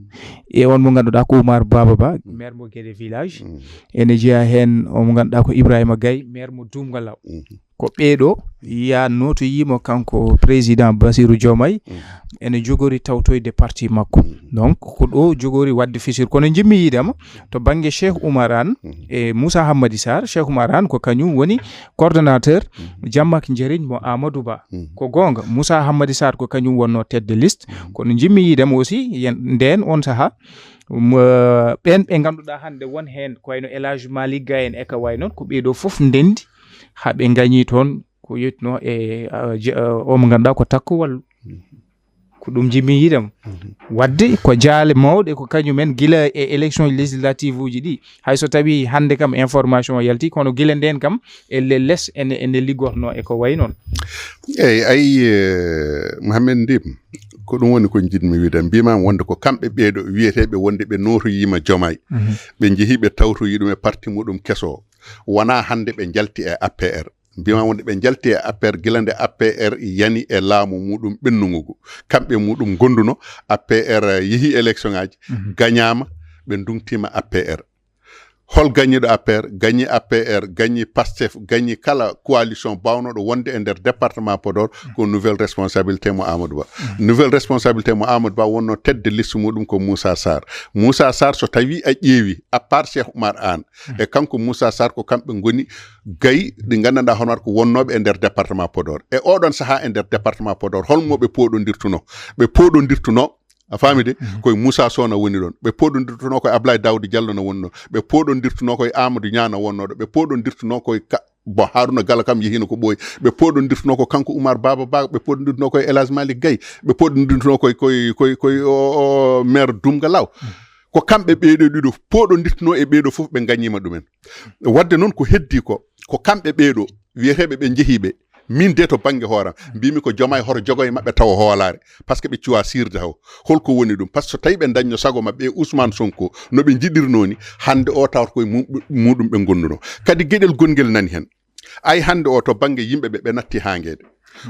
E on mo ngannduɗaa ko Oumar Baba Ba, Mhm. maire mo Guédé Village. Mhm. Ene jeyaa heen o mo ngannduɗaa ko Ibrahima Gaye, maire mo Dumgalaw. Mhm. Ko ɓeeɗo yiyanno to yiimo kanko président Bassirou Diomaye, Mhm. ene jogori tawtoyde parti makko. Mhm. Donc, ko ɗo jogori waɗde fisir. Kono njimmi yiidema to bannge Cheikh Oumar Anne Mhm. e Moussa Hammadi Sarr, Cheikh Oumar Anne ko kañum woni coordonnateur Mhm. Jamma ak Njëriñ mo Amadou Ba. Mhm. Ko goonga, Moussa Hammadi Sarr ko kañum wonno tête de liste. Mhm. Kono njimmi yiidema aussi, yen-, ndeen on saha, mo, ɓen ɓe ngannduɗaa hannde won heen, ko wayno El Hadj Malick Gaye en e ka way noon, ko ɓeeɗo fof ndenndi, haa ɓe ngañi toon ko yetno e, ah, je-, ah, o mo ngannduɗaa ko Takko Wallu. Mhm. Ko ɗum njimmi yiidema. Mhm. Waɗde ko jaale mawɗe ko kañumen gila e élection législative uji ɗi. Hay so tawi hannde kam information o yalti, kono gila ndeen kam, elle les ene, ene liggotno e ko way noon. Eyyi, ayi, eh, Mohamed Ndim, ko ɗum woni ko njiɗmi wiide. Mbimami wonde ko kamɓe ɓeeɗo wiyeteeɓe wonde ɓe nootoyiima Diomaye. Mhm. Ɓe njehi ɓe tawtoyi ɗum e parti muɗum keso. Wona hannde ɓe njalti e A P R. Mbima wonde ɓe njalti e A P R gila nde A P R yani e laamu muɗum ɓennugu ngu. Kamɓe muɗum gonduno, A P R yehi élection ngaji, Mhm. gañama, ɓe ndungtima A P R. Hol gañiiɗo A P R? Gañi A P R, gañi Pastef, gañi kala coalition baawnooɗo wonde e nder département Podor, ko nouvelle responsabilité mo Amadou Ba. Nouvelle responsabilité mo Amadou Ba wonno tête de liste muɗum ko Moussa Sarr. Moussa Sarr, so tawi a ƴeewi, à part Cheikh Oumar Anne, e kanko Moussa Sarr, ko kamɓe ngoni gay ɗi nganndanɗaa hono ko wonnooɓe e nder département Podor. E oɗon sahaa e nder département Podor, holmo ɓe pooɗondirtuno? Ɓe pooɗondirtuno, a faami de, koye Moussa Sow na woni ɗon. Ɓe pooɗondirtuno koye Ablaye Daouda Diallo na woni ɗon. Ɓe pooɗondirtuno koye Amadou Niang na wonnoo ɗo. Ɓe pooɗondirtuno koye ka, bon, Haruna Gala kam yehino ko ɓooyi. Ɓe pooɗondirtuno ko kanko Oumar Baba Ba, ɓe pooɗondirtuno koye El Hadj Malick Gaye, ɓe pooɗondirtuno koye, koye, koye, koye o, o maire Dumga Law. Ko kamɓe ɓeeɗo ɗiɗo pooɗondirtuno e ɓeeɗo fof ɓe gañiima ɗumen. Wadde noon ko heddi ko, ko kamɓe ɓeeɗo wiyeteeɓe ɓe njehiiɓe. Min de to bannge hooram, mbimi ko Diomaye hoto jogo e maɓɓe tawa hoolaare, par ce que ɓe cuwa sirde taw. Holko woni ɗum? Par ce que so tawi ɓe dañno sago maɓɓe e Ousmane Sonko, no ɓe njiɗirno ni, hannde o tawata koye mu-, muɗum ɓe gonduno. Kadi geɗel gongel nani hen. Ay hannde o to bannge yimɓe ɓe, ɓe natti hangeede.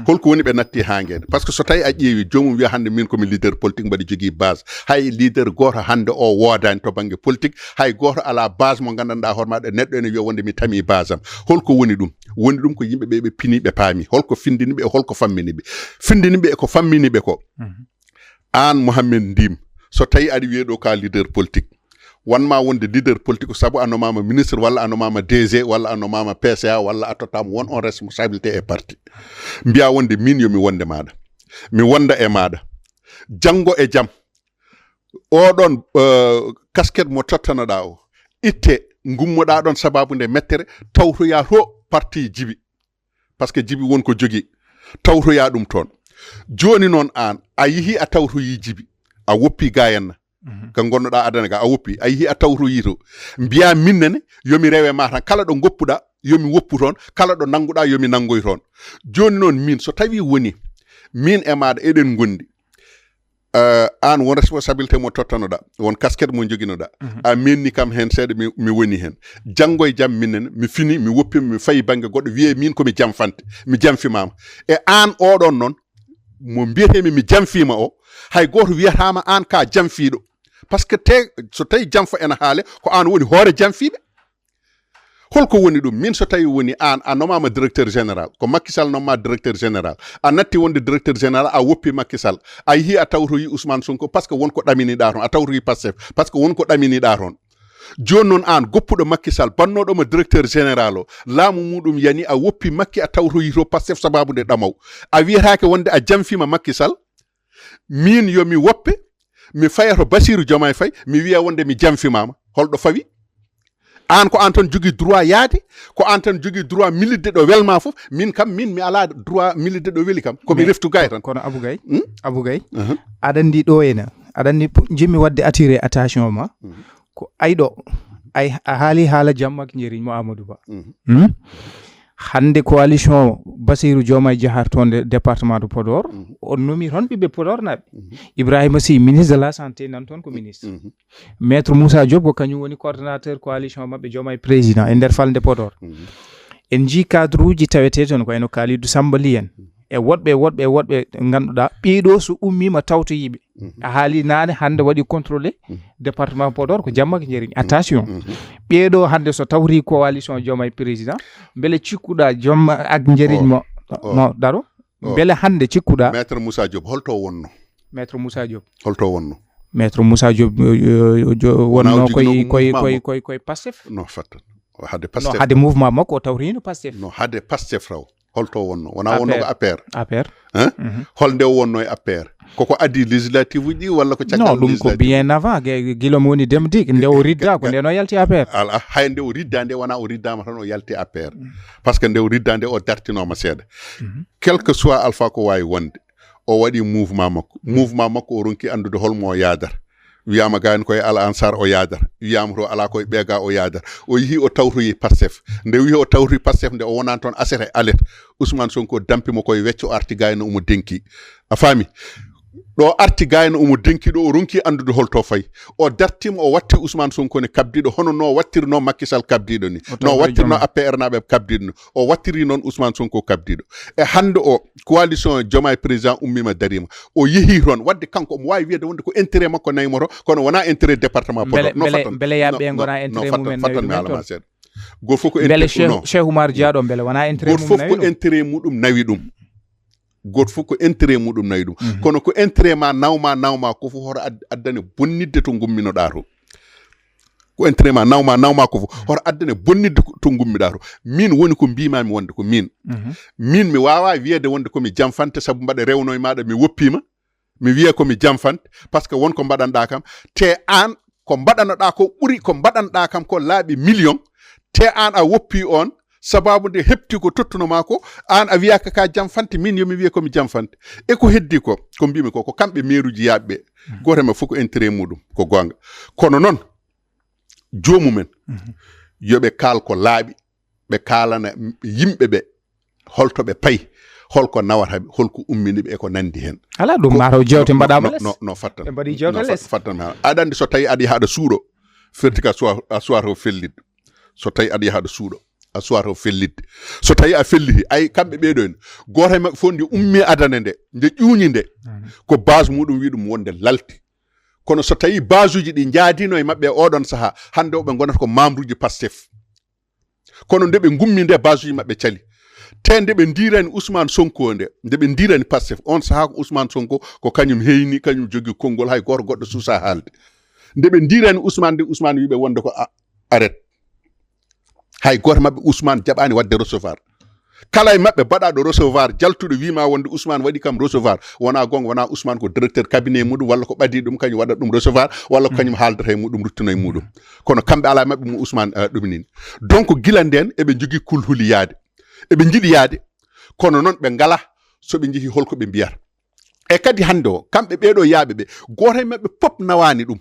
Holko woni ɓe natti hangeede? Par ce que so tawi a ƴeewi, joomum wiya hannde min komi leader politique, mbaɗa jogii base. Hay leader gooto hannde o woodaani to bannge politique. Hay gooto alaa base mo nganndanɗaa hoore maɗa, neɗɗo ene wiya wonde mi tami base am. Holko woni ɗum? Woni ɗum ko yimɓe ɓe ɓe pini, ɓe paami. Holko findini ɓe e holko fammini ɓe? Findini ɓe e ko fammini ɓe ko. Aan Mohamed Ndim, so tawi aɗa wiye ɗo ka leader politique, wanma wonde leader politique ko sabu a nomama ministre walla a nomama D G walla a nomama P C A walla a tottama won on responsabilité e parti. Mbiya wonde min yomi wonde maɗa. Mi wonda e maɗa. Janngo e jam, oɗon, eh, casquette mo tottanoɗa o, itte, gummoɗa ɗon sababu nde mettere, tawtoya to parti Jibi. Par ce que Jibi won ko jogi, tawtoya ɗum toon. Joni noon aan, a yehi a tawtoyi Jibi, a woppi gayanna. Ka gonnoɗa adana ga, a woppi, a yehi a tawtoyi to. Mbiya min nene, yomi rewe ma tan. Kala ɗo goppuɗa, yomi woppu toon. Kala ɗo nanguɗa, yomi nangoy toon. Joni noon min, so tawi woni, min e maɗa eɗen gondi. Eh, aan won responsabilité mo tottanoɗa, won casquette mo joginoɗa. A menni kam hen seeɗa, mi, mi woni hen. Janngo e jam minen, mi fini, mi woppi, mi fayi bannge goɗɗo, wiye min komi jamfante, mi jamfimama. E aan oɗon noon, mo mbiyetemi mi jamfima o, hay gooto wiyatama aan ka jamfiɗo. Par ce que te, so tawi jamfo ena haale, ko aan woni hoore jamfiɓe. Holko woni ɗum? Min so tawi woni aan a nomama directeur général, ko Macky Sall nomma directeur général, a natti wonde directeur général, a woppi Macky Sall, a yehi a tawtoyi Ousmane Sonko, par ce que won ko ɗaminiɗa toon, a tawtoyi Pastef, par ce que won ko ɗaminiɗa toon. Joni noon aan goppuɗo Macky Sall, bannoɗoma directeur général o, laamu muɗum yani, a woppi Macky, a tawtoyi to Pastef sababu nde ɗamaw. A wiyatake wonde a jamfima Macky Sall, min yomi woppe, mi faya to Bassirou Diomaye Faye, mi wiya wonde mi jamfimama. Holɗo fawi? Aan ko aan tan jogii droit yaade, ko aan tan jogii droit militde ɗo welma fof. Min kam, min mi alaa droit militde ɗo weli kam. Komi reftu gay tan. Kono Abou Gaye, Abou Gaye, aɗa anndi ɗo ena, aɗa anndi pu-, jimmi waɗde attiré attention ma. Ko ay ɗo, ay a haali haala jamma ak njëriñ mo Amadou Ba. Hmm? Hannde coalition Bassirou Diomaye Diakhar toon nde département de Podor, on nomi toon ɓiɓɓe Podor naaɓe. Ibrahima Sy, ministre de la Santé, nan toon ko ministre. Maître Moussa Diop ko kañum woni coordonnateur coalition maɓɓe Diomaye président e nder falnde Podor. En njii cadre uji tawetee toon ko wayno Kalidou Samba Ly en. E woɗɓe, woɗɓe, woɗɓe ngannduɗaa ɓeeɗo so ummiima tawtoyiiɓe. A haali naane hannde waɗi contrôlé département Podor ko jamma ak njëriñ. Attention. Ɓeeɗo hannde so tawri coalition Diomaye président, mbele cikkuɗa jamma ak njëriñ mo, mo daro? Mbele hannde cikkuɗa? Maître Moussa Diop, holto wonno? Maître Moussa Diop. Holto wonno? Maître Moussa Diop, eh, eh, jo-, wonno koy, koy, koy, koy, koy Pastef. No, fat. Hade Pastef. No, hade mouvement makko o tawrino Pastef. No, hade Pastef raw. Holto wonno? Wona wonno ko A P R. A P R. Hein? Hol nde wonno e A P R? Koko adi législative uji ɗi walla ko caggal? Non, ɗum ko législative? Bien avant, ge-, gila mo woni Demdik, nde o ridda, ko nde no yalti A P R. Ala, hay nde o ridda nde wona o riddama tan o yalti A P R. Par ce que nde o ridda nde o dartinoma seeɗa. Quel que soit alpha ko wawi wonde, o waɗi mouvement makko. Mouvement makko o ronki andude holmo o yaadata. Wiyama gayno koye Al Ansar o yaadata. Wiyama to ala koye ɓeega o yaadata. O yeehi o tawtoyi Pastef. Nde wiyi o tawtoyi Pastef nde o wonani toon aset e alet. Ousmane Sonko dampi mo koye wecco o arti gayno omo denki. A faami? Ɗo arti gayno omo denki ɗo, o ronki anndude holto fayi. O dartima, o watti Ousmane Sonko ne kabdiiɗo, hono no wattirno Macky Sall kabdiiɗo ni. No wattirno A P R naaɓe kabdiiɗo ni. O wattiri noon Ousmane Sonko kabdiiɗo. E hannde o, coalition Diomaye président ummima darima. O yehi toon. Wadde kanko omo waawi wiyede wonde ko intérêt makko naymoto, kono wona intérêt département Podor. No fattan. Mbele yaaɓe ngona intérêt mumen nawi ɗum toon. Goto fof ko intérêt. Mbele Cheikh Oumar Dia ɗo, mbele wona intérêt mum nawi ɗum. Goto fof ko intérêt muɗum nawi ɗum. Goto fof ko intérêt muɗum nawi ɗum. Kono ko intérêt ma nawma, nawma ko fof hoto ad-, addane bonnidde to gumminoɗa to. Ko intérêt ma nawma, nawma ko fof hoto addane bonnidde ko, to gummiɗa to. Min woni ko mbimami wonde ko min. Min mi wawa wiyede wonde komi jamfante sabu mbaɗa rewno e maɗa mi woppima. Mi wiya komi jamfante parce que won ko mbaɗanɗa kam. Te an ko mbaɗanoɗa ko ɓuri ko mbaɗanɗa kam ko laaɓi million. Te an a woppi on sababu nde hepti ko tottuno ma ko, an a wiyaka ka jamfante, min yomi wiye komi jamfante. E ko heddi ko, ko mbimi ko, ko kamɓe meeruji yaaɓe. Goto ma fof ko intérêt muɗum, ko gonga. Kono noon, jomumen, yoɓe kaal ko laaɓi, ɓe kaalana yimɓe ɓe, holto ɓe payi, holko nawata ɓe, holko ummini ɓe, e ko nandi hen. Ala ɗum, mataw jewte mbaɗama les. No, no fattan. Ɓe mbaɗi jewte les. Fattan. Aɗa andi so tawi aɗa yaha aɗa suuɗo, ferti ka suwa-, a suwata o fellidde. So tawi aɗa yaha aɗa suuɗo, a suwata o fellidde. So tawi a felliti, ay kamɓe ɓeɗo en, goto e maɓɓe fof nde ummi adana nde, nde ƴuuñi nde, ko base muɗum wi ɗum wonde lalti. Kono so tawi base uji ɗi jaadino e maɓɓe e oɗon saha, hande o ɓe gonata ko membre uji Pastef. Kono nde ɓe gummi nde, base uji maɓɓe cali. Te nde ɓe ndirani Ousmane Sonko nde, nde ɓe ndirani Pastef, on saha ko Ousmane Sonko ko kañum heyni, kañum jogi konngol, hay goto goɗɗo suusa haalde. Nde ɓe ndirani Ousmane nde, Ousmane wiɓe wonde ko a-, arrête. Hay goto maɓɓe Ousmane jaɓani wadde recevoir. Kala e maɓɓe baɗaɗo recevoir, jaltuɗo wima wonde Ousmane waɗi kam recevoir. Wona gonga, wona Ousmane ko directeur cabinet muɗum, walla ko ɓadi ɗum, kañum waɗa ɗum recevoir, walla ko kañum haaldata e muɗum, ruttino e muɗum. Kono kamɓe ala maɓɓe mo Ousmane, eh, ɗum nini. Donc gila nden eɓe jogui kulhuli yaade. Eɓe jiiɗi yaade, kono noon ɓe ngala so ɓe jeehi holko ɓe mbiyata. E kadi hande o, kamɓe ɓeɗo yaaɓe ɓe, goto e maɓɓe pop nawani ɗum.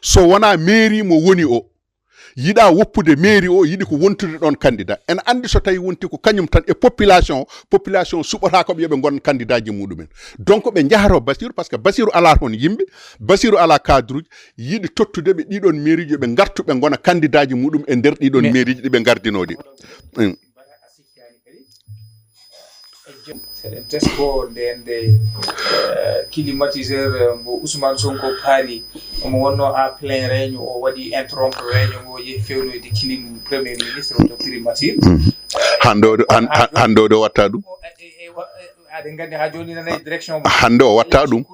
So wona mairie mo woni o, yiɗa woppude mairie o, yiɗi ko wontude ɗon candidat. Ene andi so tawi wonti ko kañum tan e population o, population o suɓotako ɓe yoɓe ngon candidat ji muɗumen. Donc ɓe jahato Bassirou, parce que Bassirou ala toon yimɓe, Bassirou ala cadre uji, yiɗi tottude ɓe ɗiɗon mairie ji, ɓe gartu ɓe gona candidat ji muɗum e nder ɗiɗon mairie ji ɗi ɓe gardinoɗi. Mm. Seɗen tesko nde nde, eh, climatiseur, eh, mbo Ousmane Sonko paali, omo wonno à plein règne, o waɗi interrompre réunion ngo, yehi fewnoyde clim premier ministre to primature. Hande o, han-, han-, hande o watta ɗum. Aɗen nganndi haa jooni nanay direction mo. Hannde o watta ɗum.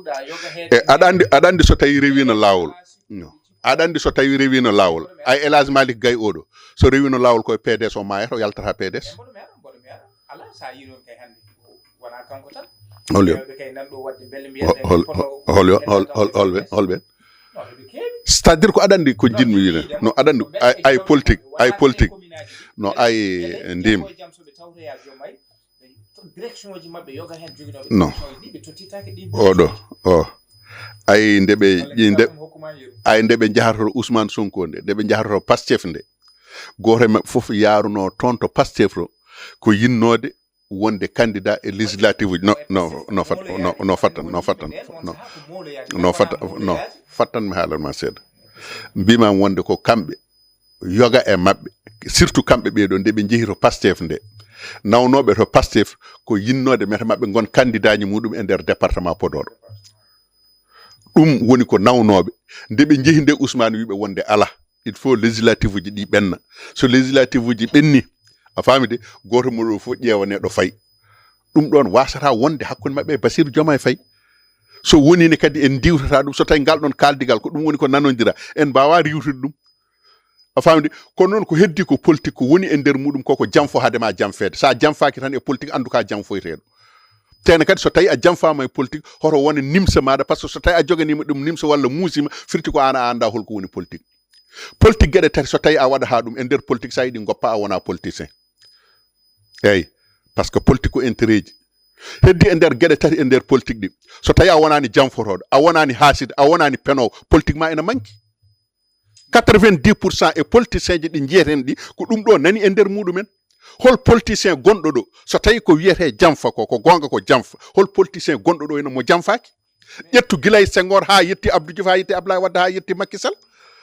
E aɗa anndi, aɗa anndi so tawi rewino laawol. No. Aɗa anndi so tawi rewino laawol. Ay El Hadj Malick Gaye oɗo. So rewino laawol koye P D S o maayata, o yaltata P D S. Hol yo, hol, hol, hol, hol, hol, hol ɓen? C'est-à-dire ko aɗa anndi ko jinmi wiide. No aɗa anndi ay, ay politique, ay politique. No ay ndim. Non. Oɗo, o. Ay nde ɓe, nde, ay nde ɓe njaharto Ousmane Sonko nde, nde ɓe njaharto Pastef nde. Gooto e maɓɓe fof yaaruno toon to Pastef to, ko yinnoode wonde candidat e législative uji. No, no, no fat-, no, no fattan, no fattan, no, no fatta-, no fattan mi haalan ma seeɗa. Mbimam wonde ko kamɓe yoga e maɓɓe, surtout kamɓe ɓee ɗoo, nde ɓe njehi to Pastef nde, nawnooɓe to Pastef ko yinnoode mete maɓɓe ngon candidat ji muɗum e nder département Podor. Ɗum woni ko nawnooɓe. Nde ɓe njehi nde, Ousmane wiiɓe wonde alaa, il faut législative uji ɗi ɓenna. So législative uji ɓenni, a faami de, gooto mo ɗo fof ƴeewane ɗo fayi. Ɗum ɗoon waasata wonde hakkunde maɓɓe e Bassirou Diomaye Faye. So wonii ne kadi en ndiiwtata ɗum, so tawi ngal ɗoon kaaldigal ko ɗum woni ko nanondira, en mbaawaa riiwtude ɗum. A faamdi? Kono noon ko heddi ko politique ko woni e nder muɗum ko, ko janfo hade ma janfeede. So a janfaaki tan e politique, anndu ka janfoyteeɗo. Tene kadi so tawi a janfaama e politique, hoto wone nimsa maaɗa, par ce que so tawi a joganiima ɗum nimsa walla muusima, firti ko aan a anndaa holko woni politique. Politique geɗe tati so tawi a waɗataa ɗum e nder politique, so a yiɗi ngoppa a wonaa politicien. Eeyi, par ce que politique ko intérêt ji. Heddi e nder geɗe tati e nder politique ɗi. So tawi a wonaani janfotooɗo, a wonaani haasida, a wonaani penoowo, politique ma ena manki. Quatre-vingt-dix pour cent e politicien ji ɗi njiyeten ɗi, ko ɗum ɗo nani e nder muɗumen. Hol politicien gonɗo ɗo, so tawi ko wiyetee janfa ko, ko goonga ko janfa, hol politicien gonɗo ɗo ene mo janfaaki? Ƴettu gila e Senghor haa yetti Abdou Diouf, haa yetti Ablaye Wade, haa yetti Macky Sall,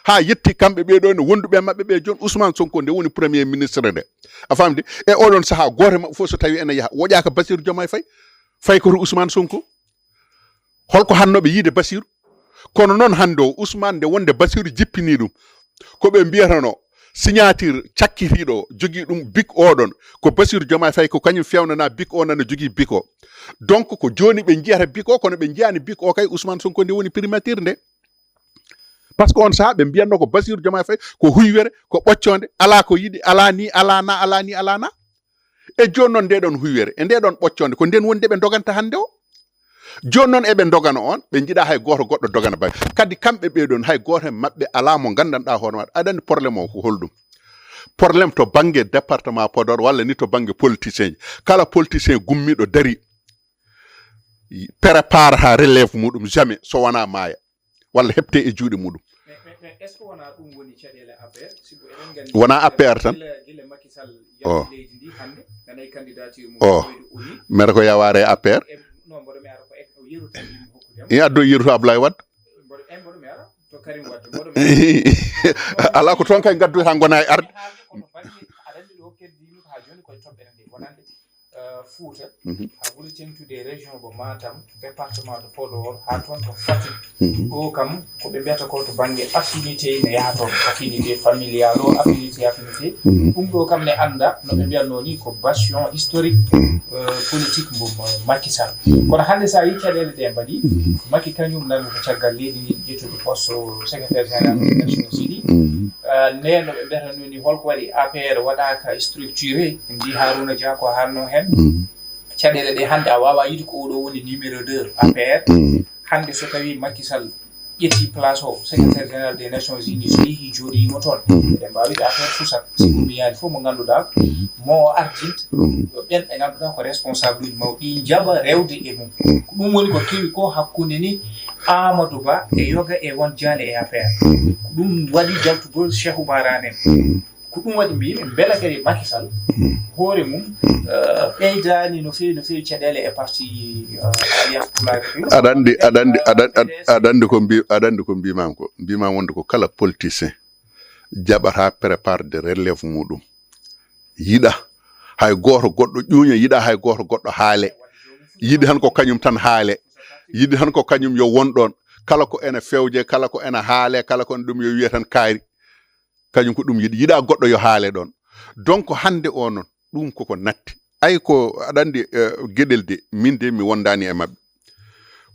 haa yetti kamɓe ɓee ɗoo, no wonduɓe e maɓɓe ɓee. Jooni Ousmane Sonko nde woni premier ministre nde, a famde, e oɗon sahaa, gooto e maɓɓe fof so tawi ene yaha, woƴaaka Bassirou Diomaye Faye, fayi ko to Ousmane Sonko. Holko hannooɓe yiide Bassirou? Kono noon hannde o Ousmane, nde wonde Bassirou jippini ɗum, ko ɓe mbiyatano signature cakkitiiɗo jogii ɗum bik oɗon, ko Bassirou Diomaye Faye, ko kañum fewnana bik o, nana jogii bik o. Donc ko jooni ɓe njiyata bik o, kono ɓe njiyaani bik o kay Ousmane Sonko nde woni primature nde. Par ce que on sahaa ɓe mbiyatno ko Bassirou Diomaye Faye ko huywere, ko ɓoccoonde, alaa ko yiɗi, alaa ni, alaa na, alaa ni, alaa na. E jooni noon nde ɗon huywere, e nde ɗon ɓoccoonde, ko nden woni nde ɓe ndoganta hannde o. Jooni noon eɓe ndogana on, ɓe njiɗa hay gooto goɗɗo dogana bay. Kadi kamɓe ɓee ɗon, hay gooto e maɓɓe alaa mo nganndanɗaa hoore maɗa. Aɗa anndi problème o ko holɗum? Problème to bannge département Podor walla ni to bannge politicien ji. Kala politicien gummiiɗo dari, prépare haa relève muɗum, jamais so wonaa maaya walla heɓte e juuɗe muɗum. Mais, mais, mais est-ce que wonaa ɗum woni caɗeele A P R? Sibu eɗen nganndi wonaa A P R tan. Gila, gila Macky Sall yalti leydi ndi hannde, nanayi candidature mum ɓeydu O N U. Mere ko yawaare A P R. E, non, mboɗo mi ara ko e, o yeru tan yimɓe hokkude mo. E addo yeru to Ablaye Wade. Mboɗo, e mboɗo mi ara to Karim Wade, mboɗo mi ara. Alaa ko toon kay ngaddoyta ngona e arde. Haalde ko to bannge, aɗa anndi ɗo keddiimi ko haa jooni koye toɓɓere nde wonande. Euh, Fouta, mhm, haa ɓuri teŋtude e région mo Matam, département de Podor, haa toon to Fatick. Mhm. Ɗo kam, ko ɓe mbiyata ko to bannge affinité ne yaha toon, affinité familial o, affinité, affinité. Mhm. Ɗum ɗo kam ne annda, no ɓe mbiyatnoo ni, ko bastion historique, mhm, euh, politique mo, mo Macky Sall. Mhm. Kono hannde so a yii caɗeele ɗe mbaɗi, mhm, Macky kañum nani ko caggal leydi ndi ƴettude poste secrétaire général des Nations Unies. Mhm. Ah, ndeen no ɓe mbiyata noon ni, holko waɗi A P R waɗaaka structuré? En mbii Harouna Dia ko haalnoo heen. Mhm. Caɗeele ɗe hannde a waawaa yiide ko oɗo woni numéro deux A P R. Mhm. Hannde so tawii Macky Sall ƴetti place o, secrétaire général des Nations Unies, so yehii jooɗoyiima toon, mhm, eɗen mbaawi wiide A P R susat. Sibu, mhm, mi yaani fof mo ngannduɗaa, mhm, mo o arjinta, mhm, yo ɓeen ɓe ngannduɗaa ko responsable uji mawɗi, ɗi njaɓa rewde e mum. Mhm. Ko ɗum woni ko kewi ko hakkunde ni Amadou Ba e, mhm, yoga e won jaale e A P R. Mhm. Ko ɗum waɗi jaltugol Cheikh Oumar Anne en. Mhm. Ko ɗum waɗi mbiymi, mbela kadi Macky Sall, mhm, hoore mum, mhm, eh, ɓeydaani no feewi, no feewi caɗeele e parti, eh, Alliance Pulaar. Aɗa anndi, aɗa anndi, aɗa, aɗa, aɗa anndi ko mbi-, aɗa anndi ko mbimami ko? Mbimami wonde ko kala politicien jaɓata préparde relève muɗum. Yiɗa hay gooto goɗɗo ƴuuña, yiɗa hay gooto goɗɗo haale. Yiɗi tan ko kañum tan haale. Yiɗi tan ko kañum yo won ɗoon. Kala ko ene fewje, kala ko ene haale, kala ko ene ɗum yo wiye tan kaari. Kañum ko ɗum yiɗi. Yiɗa goɗɗo yo haale ɗoon. Donc hannde o noon, ɗum koko natti. Ay ko aɗa anndi, eh, geɗel de, min de mi wondaani e maɓɓe.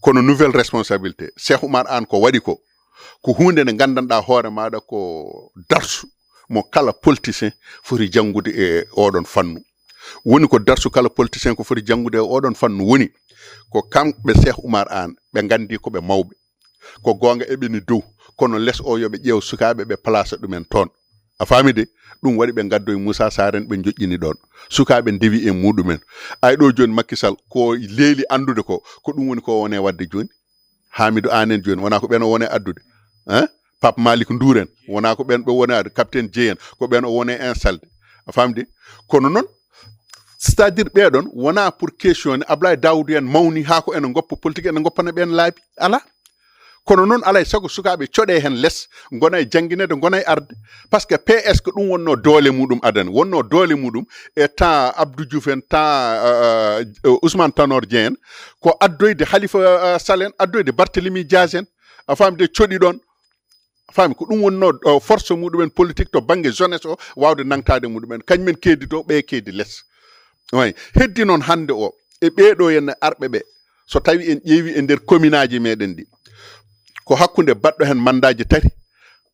Kono nouvelle responsabilité, Cheikh Oumar Anne ko waɗi ko, ko huunde nde nganndanɗaa hoore maaɗa ko darsu mo kala politicien foti janngude e oɗon fannu. Woni ko darsu kala politicien ko foti janngude e oɗon fannu woni ko kamɓe Cheikh Oumar Anne, ɓe nganndi ko ɓe mawɓe. Ko goonga eɓe ni dow, kono les o yo ɓe ƴeew sukaaɓe ɓe place ɗumen toon. A faami de? Ɗum waɗi ɓe ngaddoyi Moussa Sarr en, ɓe njoƴƴini ɗoon. Sukaaɓe ndewi e muɗumen. Ay ɗo jooni Macky Sall ko leeli anndude ko, ko ɗum woni ko wone waɗde jooni. Hamidou Anne en jooni, wona ko ɓen o wone addude? Hein? Pape Malick Ndour en, wona ko ɓen ɓe wone addude? Capitaine Dièye en, ko ɓen o wone installde. A faami de? Kono noon, c'est-à-dire ɓee ɗoon, wona pour question ne, Ablaye Daoudou en mawni haa ko ene ngoppa politique, ene ngoppana ɓeen laabi. Alaa. Kono noon, alaa e sago sukaaɓe coɗee heen les, ngona e janngineede, ngona e arde. Par ce que P S ko ɗum wonnoo doole muɗum adani, wonnoo doole muɗum e temps Abdou Diouf en, temps, euh, euh, Ousmane Tanor Dieng en, ko addoyde Khalifa, euh, Sall en, addoyde Barthélemy Diaz en, a faami de, coɗi ɗoon. A faami, ko ɗum wonnoo, euh, force muɗumen politique to bannge jeunesse o, waawde nangtaade muɗumen. Kañumen keedi dow, ɓe keedi les. Oy, heddi noon hannde o, e ɓee ɗo henna arɓe ɓe, so tawi en ƴeewi e nder commune aji meɗen ɗi, ko hakkunde baɗɗo heen mandaaji tati,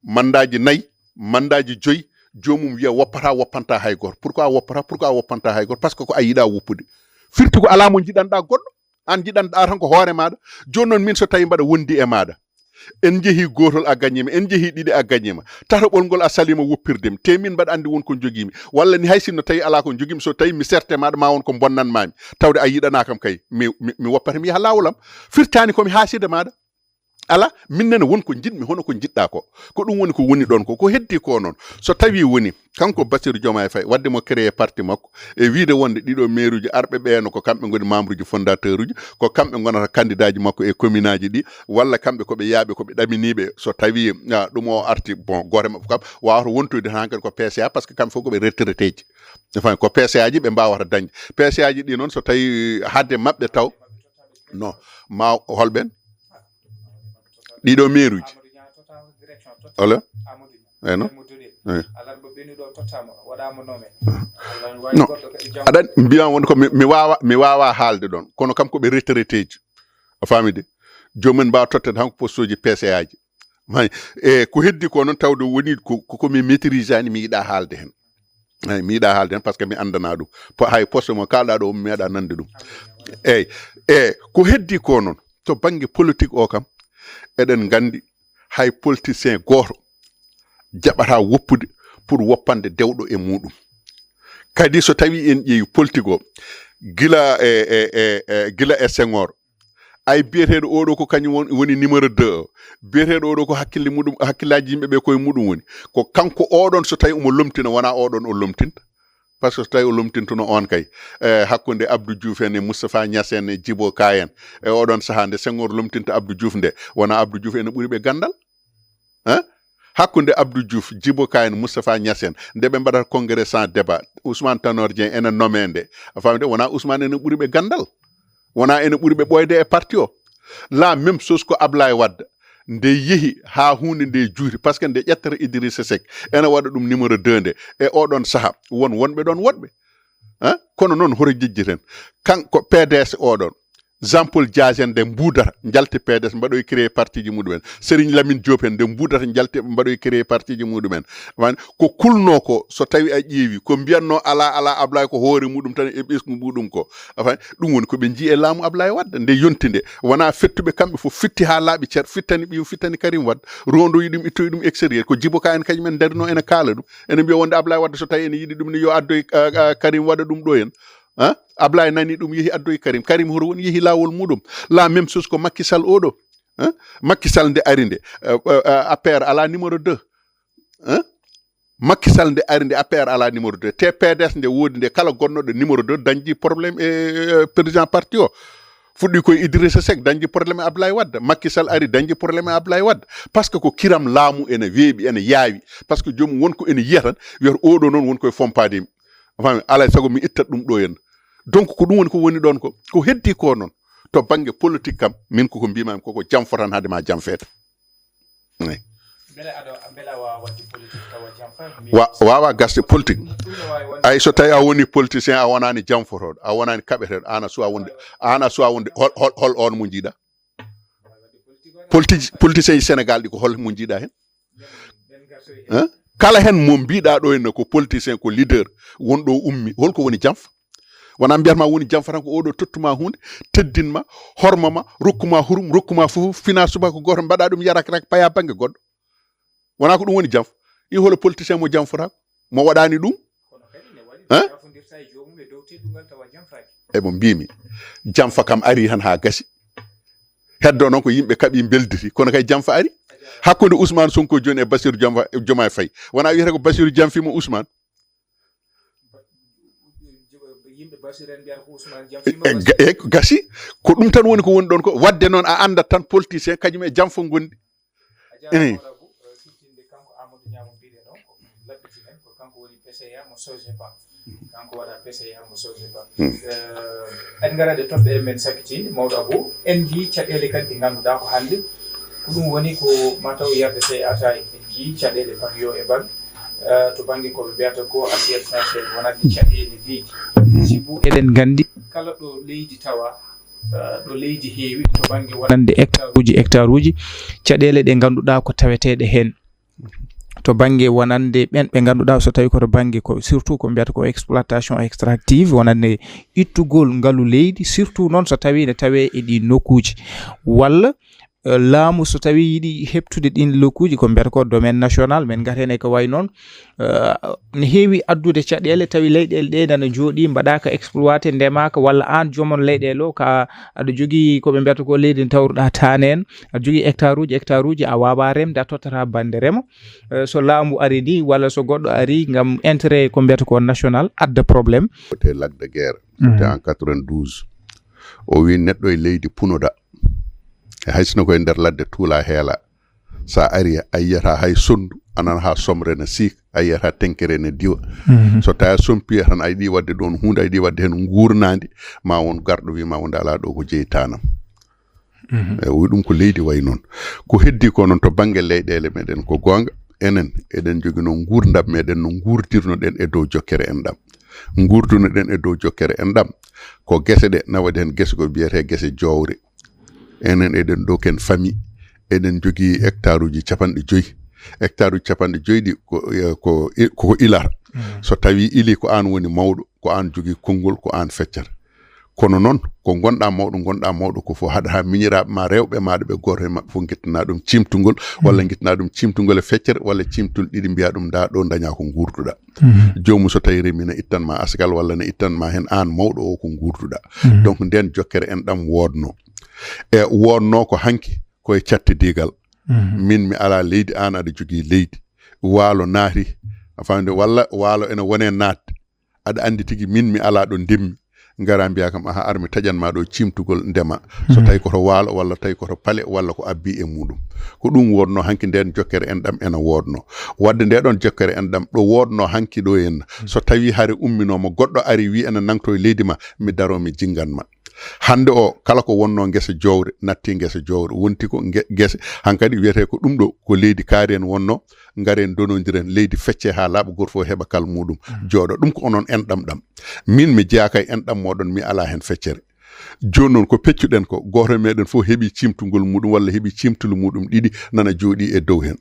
mandaaji nayi, mandaaji joyi, joomum wiya woppata, woppanta hay gooto. Pourquoi woppata? Pourquoi woppanta hay gooto? Par ce que ko a yiɗa woppude. Firti ko alaa mo njiɗanɗaa goɗɗo. Aan njiɗanɗaa tan ko hoore maaɗa. Jooni noon, min so tawi mbaɗa wondi e maaɗa, en njehii gootol a gañiima, en njehii ɗiɗi a gañiima, tataɓol ngol a saliima woppirde mi, te min mbaɗa anndi won ko njogiimi, walla ni hay sinno tawi alaa ko njogiimi, so tawi mi serte maaɗa ma won ko bonnanmaami, tawde a yiɗanaa kam kay, mi, mi, mi woppata mi yaha laawol am. Firtaani ko mi haasida maaɗa. Ala, min nene won ko njiɗmi, hono ko njiɗɗa ko. Ko ɗum woni ko woni ɗon ko. Ko heddi ko noon. So tawi woni, kanko Bassirou Diomaye Faye, wadde mo créé parti makko, e wiide wonde ɗiɗo mairuji arɓe ɓeeno ko kamɓe ngoni membre uji fondateur uji, ko kamɓe ngonata candidat ji makko e commune aji ɗi, walla kamɓe ko ɓe yaaɓe, ko ɓe ɗaminiiɓe, so tawi, ah, ɗum o arti, bon, gooto e maɓɓe kam wawata wontoyde tan hankadi ko P C A, parce que kamɓe fof ko ɓe retraité ji. Enfin, ko P C A ji ɓe mbawata dañde. P C A ji ɗi noon so tawi hadde maɓɓe taw, non, ma holɓen? Ɗiɗo mairuji. Alo? Eyno? Eyi. Non. Aɗan mbiyam wonde ko mi, mi wawa, mi wawa haalde ɗon. Kono kam ko ɓe retraité ji. A faami de? Jomumen mbawa tottede hanko poste uji P C A ji. May, e ko heddi ko noon tawde woni ko, ko, ko mi maîtrisani, mi yiɗa haalde hen. Ay, mi yiɗa haalde hen parce que mi andana ɗum. Po-, hay poste mo kalɗa ɗo, mi meeɗa nande ɗum. Eyyi, e ko heddi ko noon, to bangge politique o kam, eɗen gandi hay politicien gooto jaɓata woppude pour woppande dewɗo e muɗum. Kadi so tawi en ƴeewi politique o, gila e, e, e, e, gila e Senghor, ay biyeteeɗo oɗo ko kañum won-, woni numéro deux o, biyeteeɗo oɗo ko hakkille muɗum, hakkillaji yimɓe ɓe koye muɗum woni, ko kanko oɗon so tawi omo lomtina, wona oɗon o lomtinta. Parce que so tawi o lomtintuno on kay, e, hakkunde Abdou Diouf en e Moustapha Niass en e Djibo Ka en, e oɗon saaha nde Senghor lomtinta Abdou Diouf nde, wona Abdou Diouf ene ɓuri ɓe gandal. Hein? Hakkunde Abdou Diouf, Djibo Ka en, Moustapha Niass en, nde ɓe mbaɗata congrès sans débat, Ousmane Tanor Dieng ene nommé nde. A faami de, wona Ousmane ene ɓuri ɓe gandal. Wona ene ɓuri ɓe ɓooyde e parti o. La même chose ko Ablaye Wade. Nde yehi haa huunde nde juuti, parce que nde ƴettata Idrissa Seck, ene waɗa ɗum numéro deux nde. E oɗon saaha, won wonɓe ɗon woɗɓe. Hein? Kono noon, hoto jejjiten. Kanko P D S oɗon, Jean Paul Diaz en nde mbuudata, njalti P D S, mbaɗoy créé parti ji muɗumen. Serigne Lamine Diop en nde mbuudata, njalti, mbaɗoy créé parti ji muɗumen. Wan-, ko kulno ko, so tawi a ƴeewi, ko mbiyatno ala, ala Ablaye ko hoore muɗum tan e ɓesngu muɗum ko. Enfin, ɗum woni ko ɓe njii e laamu Ablaye Wade, nde yonti nde. Wona fettuɓe kamɓe fof, fitti haa laaɓi cer, fittani ɓiyum, fittani Karim Wade, rondoyi ɗum, ittoyi ɗum extérieur. Ko Djibo Ka en kañum en darino ene kaala ɗum. Ene mbiya wonde Ablaye Wade so tawi ene yiɗi ɗum ni yo addoy, ah, ah, Karim waɗa ɗum ɗo en. Ah, Ablaye nani ɗum, yehi addoy Karim. Karim hoto woni, yehi laawol muɗum. La même chose ko Macky Sall oɗo. Hein? Macky Sall nde ari nde, euh, euh, euh, A P R ala numéro deux. Hein? Macky Sall nde ari nde, A P R ala numéro deux. Te P D S nde woodi nde, kala gonnoɗo numéro deux dañdi problème e, e, e président parti o. Fuɗɗi koye Idrissa Seck, dañdi problème e Ablaye Wade. Macky Sall ari, dañdi problème e Ablaye Wade. Parce que ko kiram laamu ene weeɓi, ene yaawi. Parce que joomum won ko ene yiya tan, wiyata oɗo noon won koye fompaade mi. A faami? Alay sago mi ittat ɗum ɗo henna. Donc ko ɗum woni ko woni ɗon ko. Ko heddi ko noon. To bannge politique kam, min koko mbimami koko janfo tan haade ma janfeede. Eyi. Mbele aɗa, mbele a wawa waɗde politique tawa janfa? Mi Wa-, wawa gasde politique. Ɗum no wawi wonde. Ay, so tawi a woni politicien, a wonani janfotoɗo, a wonani kaɓeteɗo, an a suwa wonde, an a suwa wonde, hol, hol, hol on mo jiiɗa? Wawi waɗde politique o. Politi-, politicien ji Sénégal ɗi ko hol mo jiiɗa hen? Ɓen, ɓen gartoy hen. Hein? Kala hen mo mbiɗa ɗo henna ko politicien, ko leader, wonɗo o ummi, holko woni janfa? Wona mbiyatma woni janfa tan ko oɗo tottuma hunde, teddinma, hormama, rokkuma hurum, rokkuma fof, fina subaka goto, mbaɗa ɗum yarak rak, paya bannge goɗɗo. Wona ko ɗum woni janfa? I holo politicien mo janfotako? Mo waɗani ɗum? Kono kadi ne waɗi. Hein? Jafondirta e joomum e dow teddungal tawa janfaki. E mo mbimi, janfa kam ari tan ha gasi. Heddo noon ko yimɓe kaɓi, belditi, kono kay janfa ari. Hakkunde Ousmane Sonko joni e Bassirou Janfa-, Diomaye Faye. Wona wiyata ko Bassirou janfima Ousmane? Yimɓe Bassirou en mbiyata ko Ousmane janfima. E, ga-, e, gasi. Ko ɗum tan woni ko woni ɗon ko. Wadde noon a anndat tan politicien kañum e janfa ngondi. A jaaraama. Eyi. Honorable, eh, siftinde kanko Amadou Niang mo mbiɗen o, ko laɓɓitinen, ko kanko woni P C A mo SOGEPA. Kanko waɗa P C A mo SOGEPA. Hmm. Eh, en ngarat e toɓɓe men sakkitiiɗe, mawɗo Abou. En njii caɗeele kadi ɗe ngannduɗaa ko hannde. Ko ɗum woni ko mataw yerde C A tawi. En njii caɗeele bag yo e bag. Eh, to bannge ko ɓe mbiyata ko assiette foncière, wonande caɗeele leydi. Hmm. Sibu eɗen nganndi kala ɗo leydi tawa, eh, ɗo leydi heewi, to bannge wonande hectare uji, hectare uji, caɗeele ɗe ngannduɗaa ko taweteeɗe heen. To bannge wonande ɓen ɓe ngannduɗaa so tawi ko to bannge ko surtout ko mbiyata ko exploitation extractive, wonande ittugol ngalu leydi, surtout noon so tawi ne tawee e ɗi nokkuuji. Walla eh, laamu so tawi yiɗi heɓtude ɗin lokkuuji, ko mbiyata ko domaine national, min ngati heen e ko wayi noon, eh, ne heewi addude caɗeele, tawi leyɗeele ɗe nana jooɗi, mbaɗaaka exploité, ndemaaka, walla aan joom on leyɗeele o, ka aɗa jogii ko ɓe mbiyata ko leydi ndi tawruɗaa taane en, aɗa jogii hectare uji, hectare uji, a waawaa remde, a tottata bannde rema. Eh, so laamu ari ni, walla so goɗɗo ari ngam intérêt ko mbiyata ko national, adda problème. Te Lac de Guiers, Mhm. te en quatre-vingt-douze. O wi neɗɗo e leydi punoɗa. E hay sino ko e nder ladde tuula heela. Sa ari a yiyata hay sondu, a nana ha somre ne siik, a yiyata tenkere ne diwa. Mhm. So tawi a sompi tan a yiɗi wadde ɗon hunde, a yiɗi wadde hen gurnadi, ma won garɗo wi ma wonde ala ɗo ko jeyi tanam. Mhm. E, o wi ɗum ko leydi wayi noon. Ko heddi ko noon to bannge leyɗeele meɗen ko goonga, enen eɗen jogino nguurndam meɗen no nguurdirnoɗen e dow jokkere enɗam. Nguurdunoɗen e dow jokkere enɗam. Ko gese ɗe, na waɗi heen gese ko biyetee gese jowre. Enen eɗen ɗo ken famille. Eɗen jogii hectare uji capanɗe joyi. Hectare uji capanɗe joyi ɗi ko, eh, ko, ko ilata. Mhm. So tawi ili ko aan woni mawɗo, ko aan jogii konngol, ko aan feccata. Kono noon, ko ngonɗaa mawɗo, ngonɗaa mawɗo ko fof, haɗa haa miñiraaɓe ma, rewɓe maaɗa ɓe, gooto e maɓɓe fof ngittana ɗum ciimtungol, walla ngittana ɗum ciimtungol e feccere, walla ciimtol ɗiɗi mbiya ɗum, nda ɗo daña ko nguurduɗaa. Mhm. Joomum so tawi remi ne ittan ma asgal, walla ne ittan ma heen aan mawɗo o ko nguurduɗaa. Mhm. Donc ndeen jokkere enɗam woodno. E woodno ko hanki, ko e catte digal. Mhm. Min mi alaa leydi, aan aɗa jogii leydi. Waalo naati, a faamde, walla waalo ene wone naatde. Aɗa anndi tigi min mi alaa ɗo ndemmi. Ngara mbiya kam, aha, ar mi taƴan ma ɗo ciimtugol ndema. So Mhm. tawi ko to waalo, walla tawi ko to pale, walla ko abbi e muɗum. Ko ɗum wonno hanki ndeen jokkere enɗam ena woodno. Wadde nde ɗon jokkere enɗam ɗo woodno hanki ɗo henna. So tawi hare umminooma, goɗɗo ari wi ena nangto e leydi ma, mi daro mi jingan ma. Hannde o, kala ko wonno ngesa jowre, natti ngesa jowre. Wonti ko nge-, gese, hankadi wiyetee ko ɗum ɗo, ko leydi kaari en wonno, ngaren donondiren, leydi fecce haa laaɓa, gooto fof heɓa kal muɗum, jooɗo. Ɗum ko onon enɗam ɗam. Min mi jeyaaka e enɗam moɗon, mi alaa heen feccere. Jooni noon ko peccuɗen ko, gooto e meɗen fof heɓi ciimtungol muɗum walla heɓi ciimtulu muɗum ɗiɗi nana jooɗi e dow heen.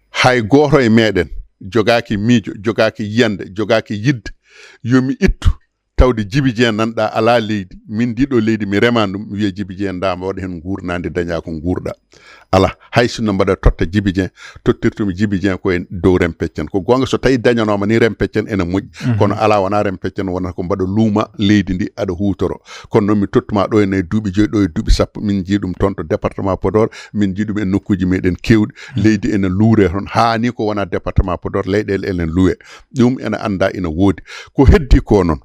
Hay gooto e meɗen jogaaki miijo, jogaaki yiyannde, jogaaki yidde, yo mi ittu tawde Jibi Jeŋ nanɗa alaa leydi, min ndi ɗo leydi mi rema ɗum, wiya Jibi Jeŋ nda mi waɗa heen nguurnandi daña ko nguurɗa. Alaa, hay sinno mbaɗa totta Jibi Jeŋ, tottirtumi Jibi Jeŋ ko e dow rempeccen. Ko goonga so tawi dañanooma ni rempeccen ene moƴƴi, Mhm. kono alaa wona rempeccen wonata ko mbaɗa luuma leydi ndi aɗa huutoro. Kono noon mi tottuma ɗo e nayi duuɓi joyi, ɗo e duuɓi sappo, min njii ɗum toon to département Podor, min njii ɗum e nokkuuji meɗen keewɗi. Mhm. Leydi ene luure toon, haa ni ko wona département Podor, leyɗeele enen luwe. Ɗum ene annda ina woodi. Ko heddi ko noon,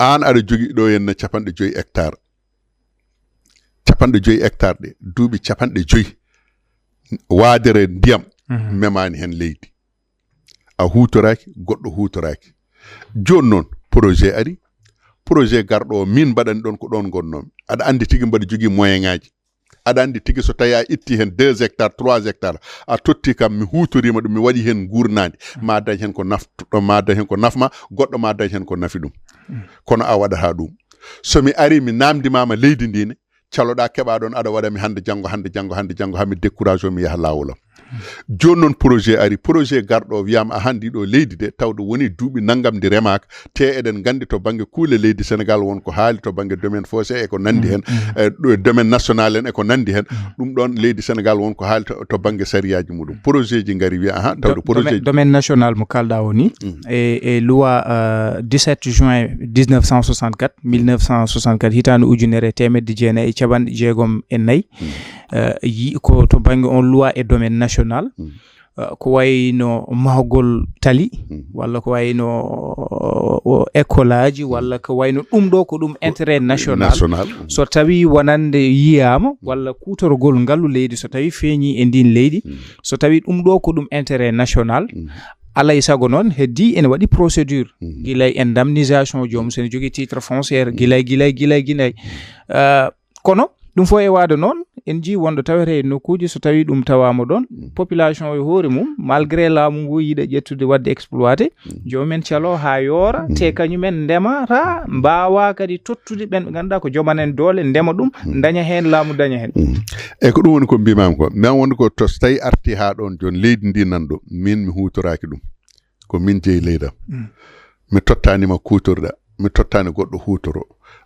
aan aɗa jogii ɗo henna capanɗe joyi hectare. Capanɗe joyi hectare ɗe, duuɓi capanɗe joyi, waadere ndiyam Mhm. memaani heen leydi. A huutoraaki, goɗɗo huutoraaki. Jooni noon, projet ari, projet garɗo o, min mbaɗani ɗon ko ɗon ngonnoomi. Aɗa anndi tigi mbaɗa jogii moyen ŋaaji. Aɗa anndi tigi so tawi a itti heen deux hectares, trois hectares, a totti kam, mi huutoriima ɗum, mi waɗi heen nguurnandi, ma dañ heen ko naftu-, ma dañ heen ko nafma, goɗɗo ma dañ heen ko nafi ɗum. Kono a waɗataa ɗum. So mi ari, mi naamndimaama leydi ndi ne, caloɗa keɓa ɗon, aɗa waɗa mi hannde, janngo, hannde, janngo, hannde, janngo, haa mi décourage o, mi yaha laawol am. Jooni noon projet ari, projet garɗo o wiyama, ahan, ndi ɗo leydi de, tawde woni duuɓi nanngam ndi remaaka, te eɗen nganndi to bannge kuule leydi Sénégal won ko haali to bannge domaine foncier e ko nanndi heen, e ɗo domaine national en e ko nanndi heen. Ɗum ɗon leydi Sénégal won ko haali to, to bannge sariyaaji muɗum. Projet ji ngari wiya, ahan, tawde Do-, projet domaine, domaine national mo kalɗa o ni, e, e loi, euh, dix-sept juin dix-neuf cent soixante-quatre, mille neuf cent soixante-quatre, hitaande ujunere e teemedde jeenayi e capanɗe jeegom e nayi, euh, yi-, ko to bannge on loi e domaine national, euh, ko wayno mahgol tali, walla ko wayno, o, école aji, walla ko wayno ɗum ɗo ko ɗum intérêt national. National. So tawi wonande yiyaama, walla kuutorgol ngalu leydi, so tawi feeñi e ndin leydi, so tawi ɗum ɗo ko ɗum intérêt national, alay sago noon, heddi ene waɗi procédure. Gila e indemnisation, joom so ene jogii titre foncier, gila, gila, gila, gila. Euh, kono ɗum fof e waade noon, en njii wonɗo tawete e nokkuuji, so tawi ɗum tawaama ɗoon, population e hoore mum, malgré laamu ngu yiɗa ƴettude waɗde exploité, joom en calo haa yoora, te kañumen ndemata, mbaawa kadi tottude ɓen ɓe ngannduɗaa ko joom en doole, ndema ɗum, daña heen laamu, daña heen. E ko ɗum woni ko mbimami ko. Min woni ko to so tawi arti haa ɗoon jooni leydi ndi nan ɗo, min mi huutoraaki ɗum. Ko min jeyi leydi am. Mi tottanima kuutorɗa, mi tottani goɗɗo huutoro.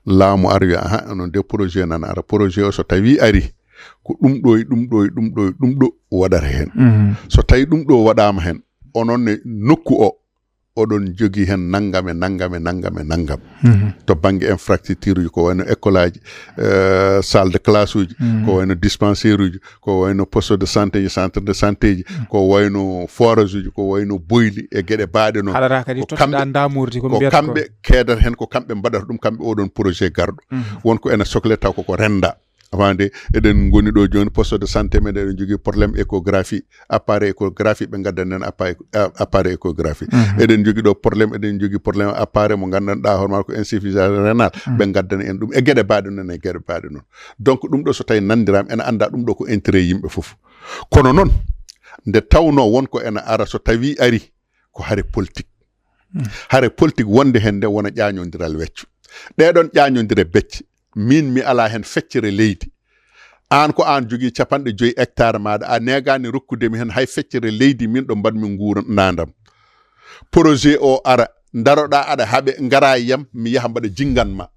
Laamu ara wiya, aha, onon de projet nana ara. Projet o so tawi ari, Ko ɗum ɗo e ɗum ɗo e ɗum ɗo e ɗum ɗo waɗata heen. Mhm. So tawi ɗum ɗo waɗaama heen, onon e nokku o, oɗon jogii heen nanngam e nanngam e nanngam e nanngam. Mhm. To bannge infrastructure uji, ko wayno école aji, eh, salle de classe uji, mhm, ko wayno dispensaire uji, ko wayno poste de santé ji, centre de santé ji, mhm, ko wayno forage uji, ko wayno boyli e geɗe baaɗe noon. Haɗata kadi ko tottuɗa kamɓe, ndamurdi, ko ko mbiyata ko kamɓe keedata heen, ko kamɓe mbaɗata ɗum, kamɓe oɗon projet garɗo. Mhm. Won ko ena sokle taw koko rennda. Faamde, eɗen ngoni ɗo jooni, poste de santé men, eɗen jogii problème échographie, appareil échographie, ɓe ngaddani en appareil, a-, appareil échographie. Mhm. Eɗen jogii ɗo problème, eɗen jogii problème appareil mo nganndanɗaa hoore maa ko insuffisance rénale, mhm, ɓe ngaddani en ɗum. E geɗe baaɗe noon, e geɗe baaɗe noon. Donc, ɗum ɗo so tawi nanndiraama, ena annda ɗum ɗo ko intérêt yimɓe fof. Kono noon, nde tawnoo won ko ena ara, so tawi ari, ko hare politique. Mhm. Hare politique wonde heen nde wona ƴaañondiral wecco. Ɗee ɗoon ƴaañondire becce, min mi alaa heen feccere leydi. Aan ko aan jogii capanɗe joyi hectare maaɗa, a negaani rokkude mi heen hay feccere leydi, min ɗo mbaɗmi nguurnaandam. Projet o ara, ndaroɗaa aɗa haɓe, ngaraa e yam, mi yaha mbaɗa jinngan ma.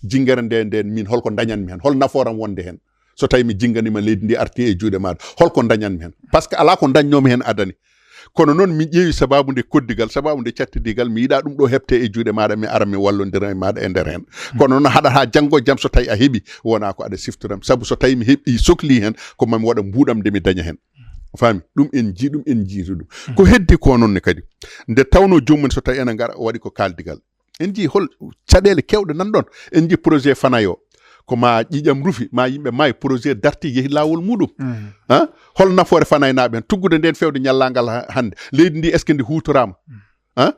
Jinngere nde, nden min, holko ndañan mi heen? Hol nafooram wonde heen? So tawi mi jinnganiima leydi ndi arti e juuɗe maaɗa, holko ndañan mi heen? Par ce que alaa ko ndañnoomi heen adani. Kono noon, mi ƴeewi sababu nde koddigal, sababu nde cattidigal, mi yiɗaa ɗum ɗo heɓte e juuɗe maaɗa, mi ara mi wallondira e maaɗa e nder heen. Kono noon, haɗa haa janngo jam, so tawi a heɓi, wona ko aɗa siftoram. Sabu so tawi mi heɓi, sokli heen, ko mami waɗa mbuuɗam nde mi daña heen. Faami? Ɗum en njii ɗum, en njiitu ɗum. Ko heddi ko noon ne kadi, nde tawnoo joomum en so tawi ena ngara, o waɗi ko kaaldigal. En njii hol caɗeele keewɗe nan ɗoon. En njii projet Fanay o. Ko ma ƴiiƴam rufi, ma yimɓe maayi, projet darti, yehi laawol muuɗum. Mhm. Han? Hol nafoore Fanaynaaɓe heen? Tuggude ndeen feewde ñallaagal ha-, hannde. Leydi ndi, est-ce que ndi huutoraama? Mhm. Han?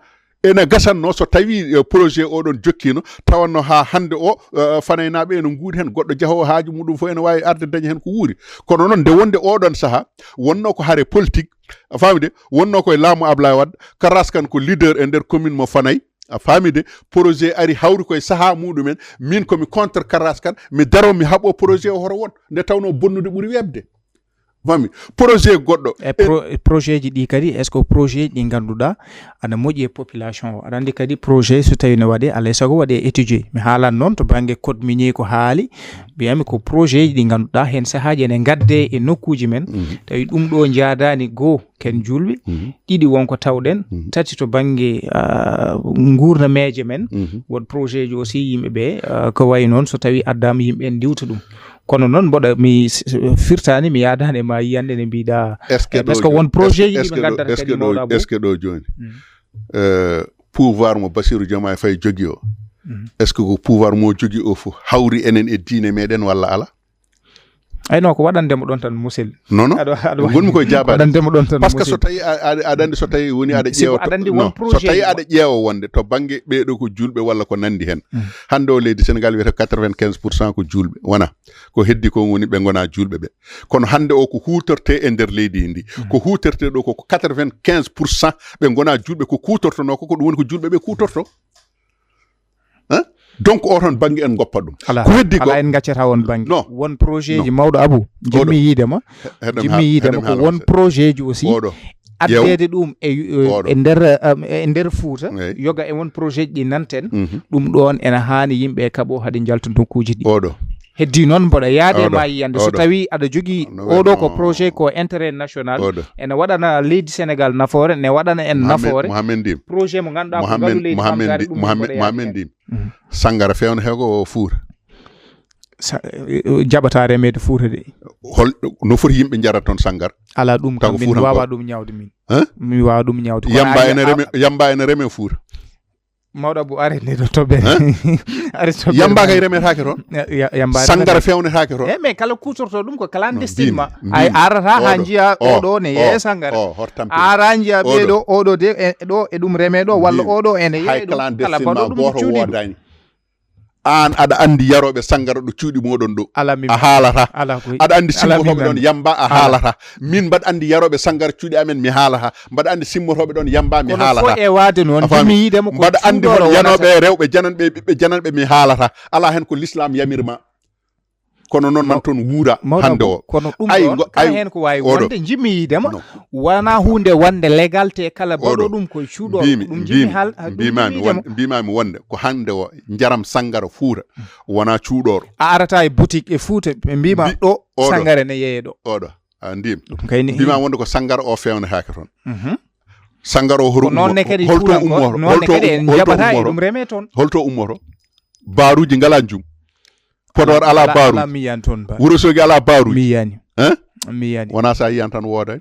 Ena gasatnoo so tawi, eh, projet o ɗoon jokkiino, tawanno haa hannde o, eh, Fanaynaaɓe ene nguuri heen, goɗɗo jahoowo haaju muuɗum fof ene waawi arde daña heen ko wuuri. Kono noon, nde wonde o ɗoon sahaa, wonnoo ko hare politique, a faami de, wonnoo ko e laamu Ablaye Wade, Karaas Kan ko leader e nder commune mo Fanay, a faami de, projet ari hawri koye sahaa muuɗum en, min ko mi contre Karaas Kan, mi daroo mi haɓoo projet o hoto won, nde tawnoo bonnude ɓuri weeɓde. Faami, projet goɗɗo. E pro-, e projet ji ɗi kadi, est-ce que projet ji ɗi ngannduɗaa ana moƴƴi e population o? Aɗa anndi kadi projet so tawi no waɗe, alaa e sago waɗe étudier. Mi haalan noon to bannge code minier ko haali, mbiyami ko projet ji ɗi ngannduɗaa heen sahaaji ene ngadde e nokkuuji men. Mhm. Tawi ɗum ɗo njaadaani goo ken juulɓe, mhm, ɗiɗi won ko tawɗen, mhm, tati to bannge, ah, nguurnameeje men, mhm, won projet ji aussi yimɓe ɓe, ah, ko wayi noon so tawi addaama yimɓe en ndiwta ɗum. Kono noon mboɗa mi s-, s-, firtaani, mi yaadaani e ma yiyannde nde mbiɗa, est-ce que eh, parce que ɗo won jo-, projet ji est-ce ɗi ɓe que ɗo, ngaddata est-ce kadi que ɗo, mawɗa est-ce que ɗo jooni? Mm. Eh, pouvoir mo Bassirou Diomaye Faye jogii o, mhm, est-ce que ko pouvoir mo jogii o fof hawri enen e diine meɗen walla ala? Ay, non, ko waɗande mo ɗon tan, musil. Non, non. Aɗa, aɗa Ko gonmi koye jaabaade. Waɗande mo ɗon tan, parce que musil. So tawi a, a, aɗa anndi, so tawi woni aɗa Sibu ƴeewa aɗa anndi to, won non, so projet tawi ji aɗa ƴeewa wonde to bannge ɓeeɗo ko juulɓe walla ko nanndi heen. Mm. Hannde o leydi Senegal wiyata quatre-vingt-quinze pour cent ko juulɓe. Wona. Ko heddi ko woni ɓe ngona juulɓe ɓe. Kono hannde o ko huutorte e nder leydi ndi. Mm. Ko huutorte ɗo ko quatre-vingt-quinze pour cent ɓe ngona juulɓe ko kuutortonoo ko, ko ɗum woni ko juulɓe ɓe kuutorto. Hein? Donc, o toon bannge en ngoppa ɗum. Alaa, ko heddi ko alaa, en ngaccata on bannge. Non. Won projet ji, non, mawɗo Abu, oɗo, jimmi yiide ma. He-, heɗen jimmi ha-, yiide heɗen ma ko haala won se-, projet ji aussi. Oɗo. Addeede ɗum e, e, oɗo, e nder, um, e nder Fuuta, eyi, yoga e won projet ji ɗi nanten. Mhm. Ɗum ɗoon ena haani yimɓe e kaɓo haɗi njalta nokkuuji ɗi. Oɗo. Heddi noon mboɗa yaade, oɗo, ma yiyande. So, oɗo, tawi aɗa jogii, no, oɗo ko, no, projet ko intérêt national, oɗo, ene waɗana leydi Senegal nafoore, ne waɗana en Mohamed, nafoore. Mohamed Ndim. Projet mo ngannduɗaa ko Mohamed, ngalu leydi Mohamed Bamgaari Ndim, ɗum Mohamed, mboɗa yaade Mohamed heen. Ndim. Mhm. Sangara fewna he ko Fuuta. Sa-, eh, eh, jaɓata remeede Fuuta de. Hol, no foti yimɓe njarata toon sangara? Alaa ɗum, taw kam ko min Fuuta mi waawaa ko. Ɗum ñaawde min. Hein? Mi waawaa ɗum ñaawde. Kono yamba a ene yiya-, reme, a yamba ene reme Fuuta. Mawɗo Abu, are ni ɗo toɓɓere. Hein? Are toɓɓere. Yamba kay remetaake toon. Ya-, ya-, yamba sangara remetaake. Fewnetaake toon. Eh, mais kala kuutorto ɗum ko clandestinement. Non, mbimi, mbimi. Ay, arata haa oɗo, njiya oɗo ne yeeya sangara. O, hor tampini. Ara njiya ɓee ɗo, oɗo de, e, ɗo e ɗum reme ɗo, walla mbimi, oɗo ene yeeya hay ɗum. Kala mbaɗo clandestinement ɗum gooto cuuɗi ɗum. Woodani. Aan aɗa anndi yarooɓe sangara ɗo cuuɗi mooɗon ɗo. Alaa, mi a haalata. Alaa koy. Aɗa anndi simmotooɓe ɗon yamba, a haalata. Min mbaɗa anndi yarooɓe sangara cuuɗi amen, mi haalata. Mbaɗa anndi simmotooɓe ɗon yamba, mi haalata. Kono fof e waade noon, a faami? Jimmi yiide mo ko mbaɗa anndi cuuɗo hono yanooɓe rewɓe jananɓe e ɓiɓɓe jananɓe, mi haalata. Alaa heen ko l'islam yamir ma. Kono noon nan toon wuura hannde o. Kono ɗum ɗon kala heen ko waawi wonde, njimmi yiidema, wona huunde wonde légalité kala baɗo ɗum koye cuuɗo. Ɗum njimmi haal, ɗum njimmi yiidema. Mbimami wonde ko hannde o njaram sanngara Fuuta wona cuuɗoro. A arata e boutique e Fuuta, ɓe mbima ɗo sanngara ne yeeye ɗo. Oɗo. A ndim. Ɗum kay ni mbima wonde ko sanngara o fewnetaake toon. Sanngara o hoto ummo, noon ne kadi holto ummoro, noon ne kadi en jaɓata e ɗum reme toon. Holto ummoro? Baaruuji ngala njum. Podor ala baaruuji. Mi yiyani toon ba. Wuro Sogi ala baaruuji. Mi yiyani. Hein? Mi yiyani. Wona sa yiyan tan wooda.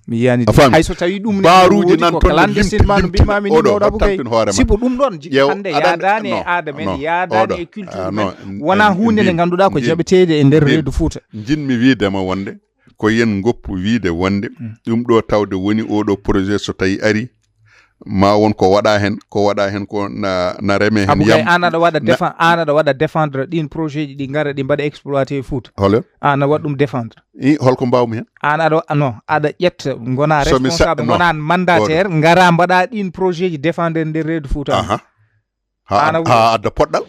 Mi yiyani. A faami? Hay so tawi ɗum ne baaruuji nan toon clandestinement no mbimami ni mawɗo Abou Gaye. Sibu ɗum ɗon hannde yaadani e aada men, yaadani e culture men. Wona huunde nde ngannduɗaa ko jaɓeteede e nder reedu Fuuta. Njinmi wiidema wonde ko yen ngoppu wiide wonde ɗum ɗo tawde woni oɗo projet so tawi ari ma won ko waɗa hen, ko waɗa hen ko na, na reme hen. Abou Gaye, an aɗa waɗa défend, an aɗa waɗa défendre ɗin projet ji ɗi ngara ɗi mbaɗa exploité e Fouta. Hole? An a waɗa ɗum défendre. I holko mbawmi hen? An aɗa, non, aɗa ƴetta, gona responsable, gona mandataire, ngara mbaɗa ɗin projet ji défendre nder reedu Fouta. Aha. Ha adda poɗɗal.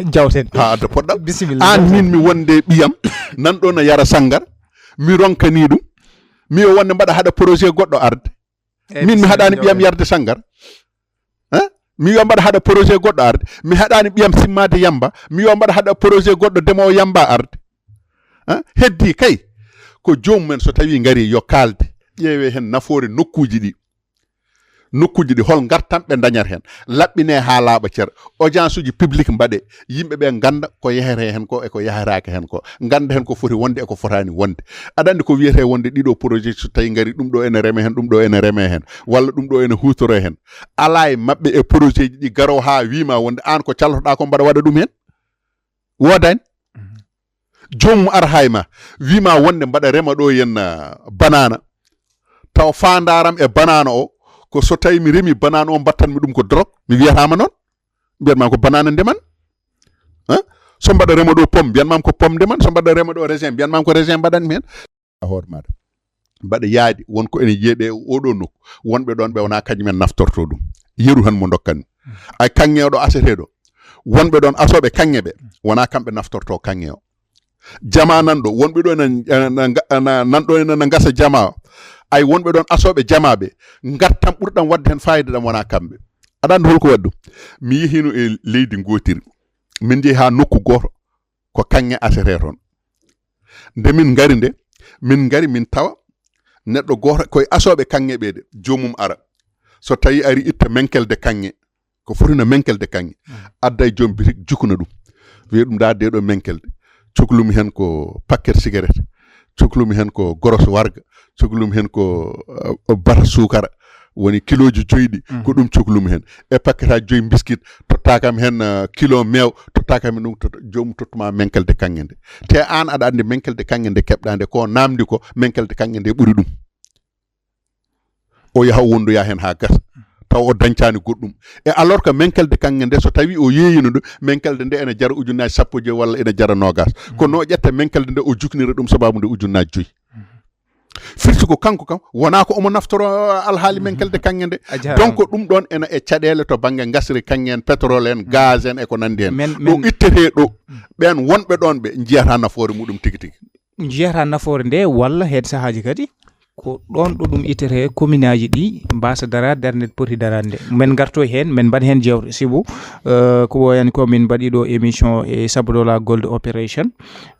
Jawten. Ha adda poɗɗal. Bisimilla. An min mi wonde ɓiyam nan ɗo na yara sangar, mi ronkani ɗum, mi o wonde mbaɗa haɗa projet goɗɗo arde. Min mi haɗani ɓiyam yarde sangar. Hein? Mi wiya mbaɗa haɗa projet goɗɗo arde, mi haɗani ɓiyam simmade yamba, mi wiya mbaɗa haɗa projet goɗɗo demowo yamba arde. Hein? Heddi kay ko jomumen so tawi ngari yo kalde, ƴeewe hen nafoore nokkuji ɗi. Nokkuji ɗi hol ngartam ɓe dañat hen, laɓɓine ha laaɓa cer. Audience uji public mbaɗe, yimɓe ɓe ganda ko yehete hen ko e ko yahetake hen ko, ganda hen ko foti wonde e ko fotani wonde. Aɗa andi ko wiyete wonde ɗiɗo projet so tawi ngari ɗum ɗo ene reme hen, ɗum ɗo ene reme hen, walla ɗum ɗo ene hutoro hen. Ala e maɓɓe e projet ji ɗi garo ha wima wonde an ko caltoɗa ko mbaɗa waɗa ɗum hen. Wodani. Joomum ara hay ma wima wonde mbaɗa rema ɗo yen banana, taw fandaram e banana o ko so tawi mi remi banana o mbattanmi ɗum ko drogue, mi wiyatama noon. Mbiyatma ko banana ndeman. Hein? So mbaɗa rema ɗo pomme, mbiyatmam ko pomme ndeman. So mbaɗa rema ɗo raisin, mbiyatmam ko raisin mbaɗanmi hen. A hoore maɗa mbaɗa yaadi won ko ene yiye ɗe oɗo nokku, wonɓe ɗon ɓe wona kañumen naftorto ɗum, yeru tan mo dokkanmi. Ay kaŋŋe oɗo aseteɗo, wonɓe ɗon asoɓe kaŋŋe ɓe wona kamɓe naftorto kaŋŋe o. Jama nan ɗo, wonɓe ɗo ena, ena, ena, ena, nan ɗo ena, ena gasa jama o. Ay wonɓe ɗon asoɓe jama ɓe, ngattam ɓurɗam wadde hen fayida ɗam wona kamɓe. Aɗa andi holko waɗi ɗum? Mi yehino e leydi gotiri, min jeehi ha nokku goto, ko kaŋŋe asete toon. Nde min ngari nde, min ngari min tawa neɗɗo goto koye asoɓe kaŋŋe ɓe de, jomum ara. So tawi ari itta menkelde kaŋŋe, ko foti no menkelde kaŋŋe. Adda e joom bitik jukuna ɗum. Wiya ɗum da de ɗo menkelde. Cuklumi hen ko paquet cigarette. Cuklumi hen ko goros warga. Cuklumi hen ko, uh, bata sukara. Woni kiloji joyi ɗi, ko ɗum cuklumi hen. E paquet ha joyi biscuit, totta kam hen, uh, kilo meew, totta kam hen ɗum, tota, joomum tottuma menkelde kaŋŋe nde. Te an aɗa andi menkelde kaŋŋe nde keɓɗa nde, ko namdi ko menkelde kaŋŋe nde ɓuri ɗum. O yaha o wondoya hen ha gasa. Taw o dañcani goɗɗum. E alors que menkelde kaŋŋe nde so tawi o yeeyino ɗum, menkelde nde ene jara ujunnaji sappo e joyi walla ene jara nogas. Ko no o ƴetta menkelde nde o juknira ɗum sababu nde ujunnaji joyi. Firti ko kanko kam, wona ko omo naftoro alhaali menkelde kaŋŋe nde. Donc ɗum ɗon ena e caɗele to bangge gasri kaŋŋe en, pétrole en, gaz en e ko nandi hen. Ɗo ittete ɗo, ɓen wonɓe ɗon ɓe jiyata nafoore muɗum tigi tigi. Jiyata nafoore nde walla hen sahaaji kadi ko ɗon ɗo ɗum ittete commune aji ɗi mbasa dara darnde poti darande. Men garto hen, men mbaɗa hen jewte sibu, euh, ko woyani ko min mbaɗi ɗo émission e Sabodala Gold Operation.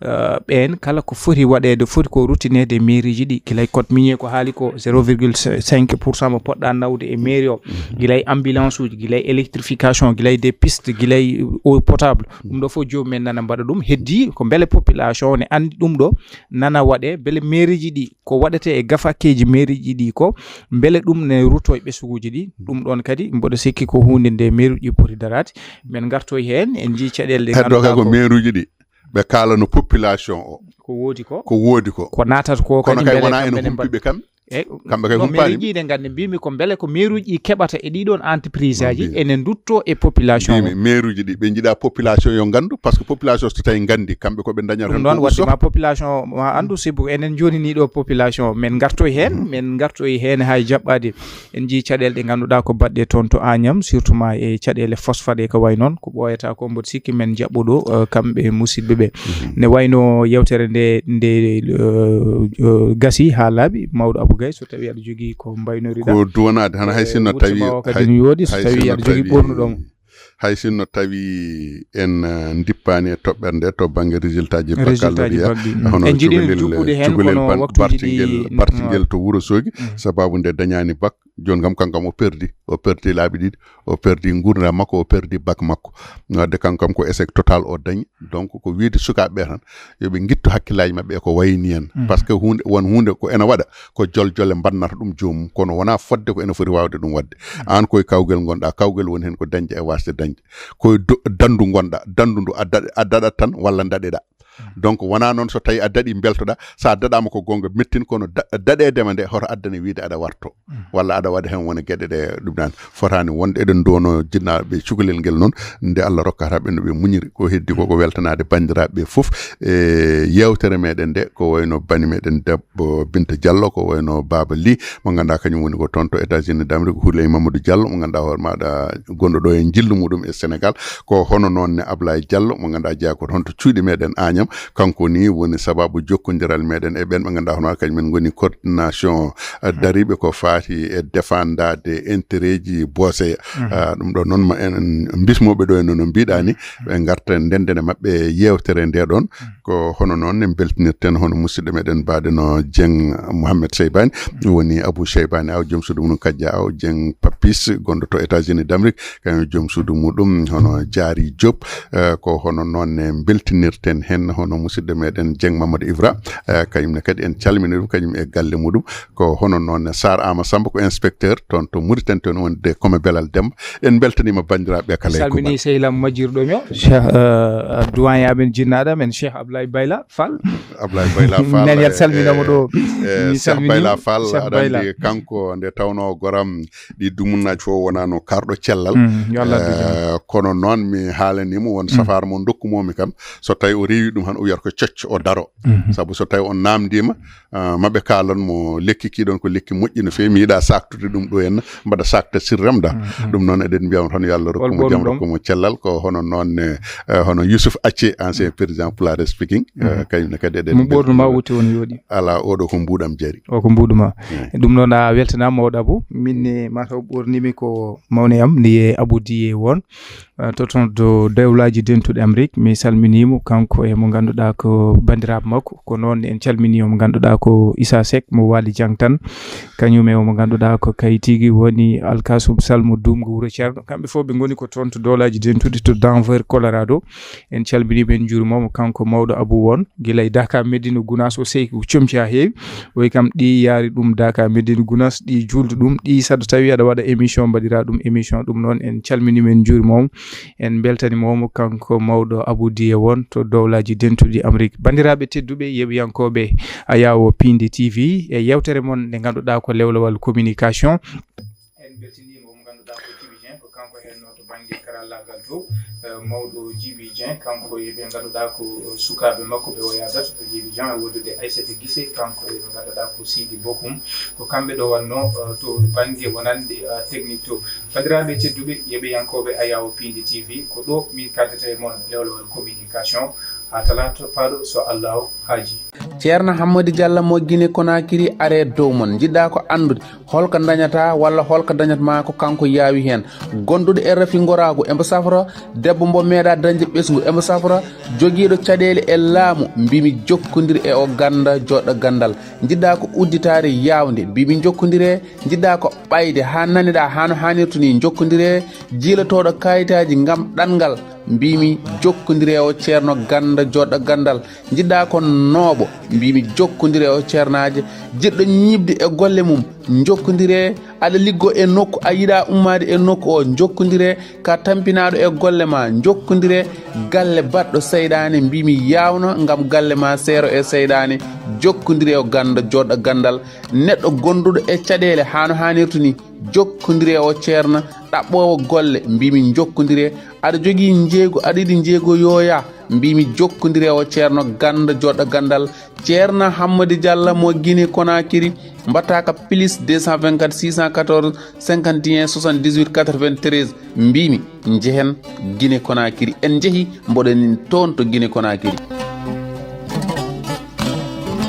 Euh, ɓen kala ko foti waɗede, foti ko ruttinede e mairie ji ɗi, gilay code minier ko haali ko zéro virgule cinq pour cent mo poɗɗa nawde e mairie o, gilay ambulance uji, gilay électrification, gilay des pistes, gilay eau potable. Ɗum ɗo fof jomumen nana mbaɗa ɗum. Heddi ko beele population ne andi ɗum ɗo nana waɗe, beele mairie ji ɗi ko waɗete e gafakeji mairie ji ɗi ko, beele ɗum ne rutto e ɓesnguji ɗi. Ɗum ɗon kadi mboɗo sikki ko hunde nde mairie ji poti darade. Men gartoy hen, en jii caɗele ɗe heddo ka ganduɗa ko ko mairie ji ɗi. Ɓe kaalano population o. Ko woodi ko. Ko woodi ko. Ko natat ko kono kadi kay beele wona kam ene mbaɗa humpiɓe kam. Kamɓe kay humpaani. Meeruuji ɗi nganndi, mbimi ko mbele ko meeruuji ɗi keɓata e ɗiɗon entreprise aji ene ndutto e population. Mbimi meeruuji ɗi ɓe njiɗa population yo nganndu, parce que population so tawi nganndi kamɓe ko ɓe dañata ɗum noon. Wadde ma population ma anndu, sibu enen jooni ni ɗo population men ngartoy heen, men ngartoy heen hay jaɓɓaade. En njii caɗeele ɗe ngannduɗaa ko baɗɗe toon to Agnam, surtout ma e caɗeele phosphate e ko way noon, ko ɓooyata ko mboɗo sikki men jaɓɓo ɗo, eh, kamɓe musidɓe ɓe. Ne wayno yewtere nde, nde, eh, eh, gasi haa laaɓi, mawɗo Abou Gaye, so tawi aɗa jogii ko mbaynoriɗa. Ko duwanaade, hana hay sinno tawi, kadi no yooɗi, so tawi aɗa jogii ɓornuɗo mo. Hay sinno tawi en, eh, ndippaani e toɓɓere nde to bannge résultat ji baccalauréat, hono en njiɗi juppude heen, kono waktuuji ɗi bartingel to Wuro Soogi, sababu nde dañaani bac, jooni kam kankam o perdi, o perdi laabi ɗiɗi, o perdi nguurndam makko, o perdi bac makko. Wadde kankam ko échec total o dañi. Donc ko wiide sukaaɓe ɓe tan, yo ɓe ngittu hakkillaaji maɓɓe e ko wayni en. Parce que huunde, won huunde ko ena waɗa, ko joljole mbannata ɗum joomum, kono wonaa fodde ko ena foti waawde ɗum waɗde. Aan koye kawgel ngonɗaa, kawgel woni heen ko dañde e waasde dañde. Koye do-, danndu ngonɗaa, danndu ndu a daɗ-, a daɗat tan walla ndaɗeɗaa. Donc wonaa noon so tawi a daɗi mbeltoɗaa, so a daɗaama ko goonga mettin, kono da-, daɗeede ma nde hoto addane wiide aɗa warto. Walla aɗa waɗa heen wona geɗe ɗe ɗum ɗaan fotaani wonde. Eɗen nduwano jinnaaɓe cukalel ngel noon, nde Allah rokkata ɓe no ɓe muñiri. Ko heddi ko ko weltanaade banndiraaɓe ɓe fof e yeewtere meɗen nde, ko wayno bani meɗen debbo Binta Diallo, ko wayno Baba Ly, mo ngannduɗaa kañum woni ko toon to États-Unis d'Amérique, Houleye Mamadou Diallo, mo ngannduɗaa hoore maaɗa gonɗo ɗo e njillu muɗum e Sénégal, ko hono noon ne Ablaye Diallo, mo ngannduɗaa jeyaa ko toon to cuuɗi meɗen Agnam, kanko ni woni sababu jokkondiral meɗen e ɓen ɓe ngannduɗaa hono kañum en ngoni coordination, eh, dariiɓe ko faati e defandaade intérêt ji Booseya. Ah, ɗum ɗo noon ma en, en mbismoɓe ɗo e no, no mbiɗa ni, ɓe ngarta ndenden e maɓɓe yeewtere nde ɗon. Ko hono noon ne mbeltinirten hono musidɗo meɗen mbaɗeno Dieng Mohamed Seybani, woni Abou Seybani Aw, joom suudu mum Kajja Aw, Dieng Papis, gonɗo to États-Unis d'Amérique, kañum joom suudu muɗum hono Diary Diop. Eh, ko hono noon ne mbeltinirten heen hono musidɗo meɗen Dieng Mamadou Ibra, eh, kañum ne kadi en calmini ɗum, kañum e galle muɗum. Ko hono noon ne Sarr Ama Samba, ko inspecteur toon to Mauritanie, toon wonde Kome Belal Demba. En mbeltaniima banndiraaɓe kala e salmini kuuɓal. Sehil am majjirɗo mi o, Cheikh, eh, doyen amen, jinnaaɗo amen, Cheikh Ablaye Bayla Fall. Ablaye Bayla Fall, nen yat salminamo ɗo. Eh, Cheikh Bayla Fall, aɗa anndi kanko nde tawno goram ɗi dumunnaaji fof wonano karɗo cellal. Mm, yo Allah addu jam. Eh, kono noon mi haalanimo won safaara mo ndokkumomi kam. So tawi o rewi ɗum han, o wiyata ko cocco, o daro. Sabu so tawi on namdima, ah, maɓe kaalon mo lekki ki ɗon ko lekki moƴƴi no fewi, mi yiɗa saktude ɗum ɗo henna, mbaɗa sakta sirram da. Ɗum noon eɗen mbiyamo tan yo Allah rokku mo jam, rokku mo cellal. Ko hono noon ne, eh, hono Youssouf Acce, ancien président Pulaar Speaking, eh, kañum ne kadi eɗen mo ɓornu ma wuti on yooɗi. Ala, oɗo ko mbuɗam jari. O ko mbuɗu ma. Ɗum noon a weltanama mawɗo Abou. Min ne mataw ɓornimi ko mawne am ni e Abou Diye won. Eh, to toon to dewlaji dentuɗi Amérique, mi salminimo kanko e mo ngannduɗaa ko banndiraaɓe makko. Ko noon en calmini mo ngannduɗaa ko Issa Seck mo Waali Jang tan, kañum e mo ngannduɗaa ko kay tigi woni Alkasum Sall mo Duumga Wuro Ceerno. Kamɓe fof ɓe ngoni ko toon to dewlaji dentuɗi to Denver, Colorado. En calmini ɓe, en njuurima mo kanko mawɗo Abou won gila e Daka Medina Gounass, o seyki ko comci ha heewi. O wi kam ɗi yaari ɗum Daka Medina Gounass, ɗi juuldu ɗum, ɗi saɗa tawi aɗa waɗa émission, mbaɗira ɗum émission. Ɗum noon en calmini men, njuurima mo, en mbeltanima mo kanko mawɗo Abou Diye won to dowlaji dentuɗi Amérique. Banndiraaɓe tedduɓe, yeɓiyankooɓe Ayawo Pindi T V, e yewtere mon nde ngannduɗaa ko lewlewal communication. En mbeltiniima mo ngannduɗaa ko Djiby Dieng, ko kanko hennoo to bannge karallaagal to, eh, mawɗo Djiby Dieng, kanko e ɓe ngannduɗaa ko sukaaɓe makko ɓe o yahdata, ko Djiby Dieng, e wondude Aissata Guissé, kanko e ɓe ngannduɗaa ko Sidi Bokum, ko kamɓe ɗo wannoo, eh, to bannge wonande, eh, technique to. Banndiraaɓe tedduɓe, yeɓiyankooɓe Ayawo Pindi T V, ko ɗo min kaddata e mon lewlewal communication. Haa talaata paaɗo, so Allaahu haaji. Ceerno Hammadi Diallo mo Guinée Conakry are dow mon. Njiɗɗa ko anndude holko dañata walla holko dañat ma ko kanko yaawi heen. Gonduɗo e rafi ngoraagu embo safra, debbo mbo meeɗa dañde ɓesngu embo safra, jogiiɗo caɗeele e laamu, mbimi jokkondiri e o ganda joɗɗo gandal. Njiɗɗa ko udditaare yaawnde, mbimi jokkondire. Njiɗɗa ko ɓayde haa naniɗa haa no haanirta ni, jokkondire. Jiilotooɗo kayitaaji ngam ɗanngal, Mbimi jokkondire o ceerno ganda joɗɗo gandal. Jiɗɗa ko nooɓo, mbimi jokkondire o ceernaaje. Jiɗɗo ñiiɓde e golle mum, jokkondire. Aɗa liggo e nokku, a yiɗa ummaade e nokku o, jokkondire. Ka tampinaaɗo e golle ma, jokkondire. Galle baɗɗo seyɗaane, mbimi yawno ngam galle ma seero e seyɗaane. Jokkondire o ganda joɗɗo gandal. Neɗɗo gonduɗo e caɗeele hano hanirta ni, jokkondire o ceerno. Ɗaɓɓoowo golle, mbimi jokkondire. Aɗa jogii njeego, aɗa yiɗi njeego yooya, mbimi jokkondire o ceerno ganda joɗɗo gandal. Ceerno Hammadi Diallo mo Guinée Conakry, mbatta ka plus deux cent vingt-quatre six cent quatorze cinquante et un soixante-dix-huit quatre-vingt-treize. Mbimi njehen Guinée Conakry, en njehi, mboɗo nin toon to Guinée Conakry.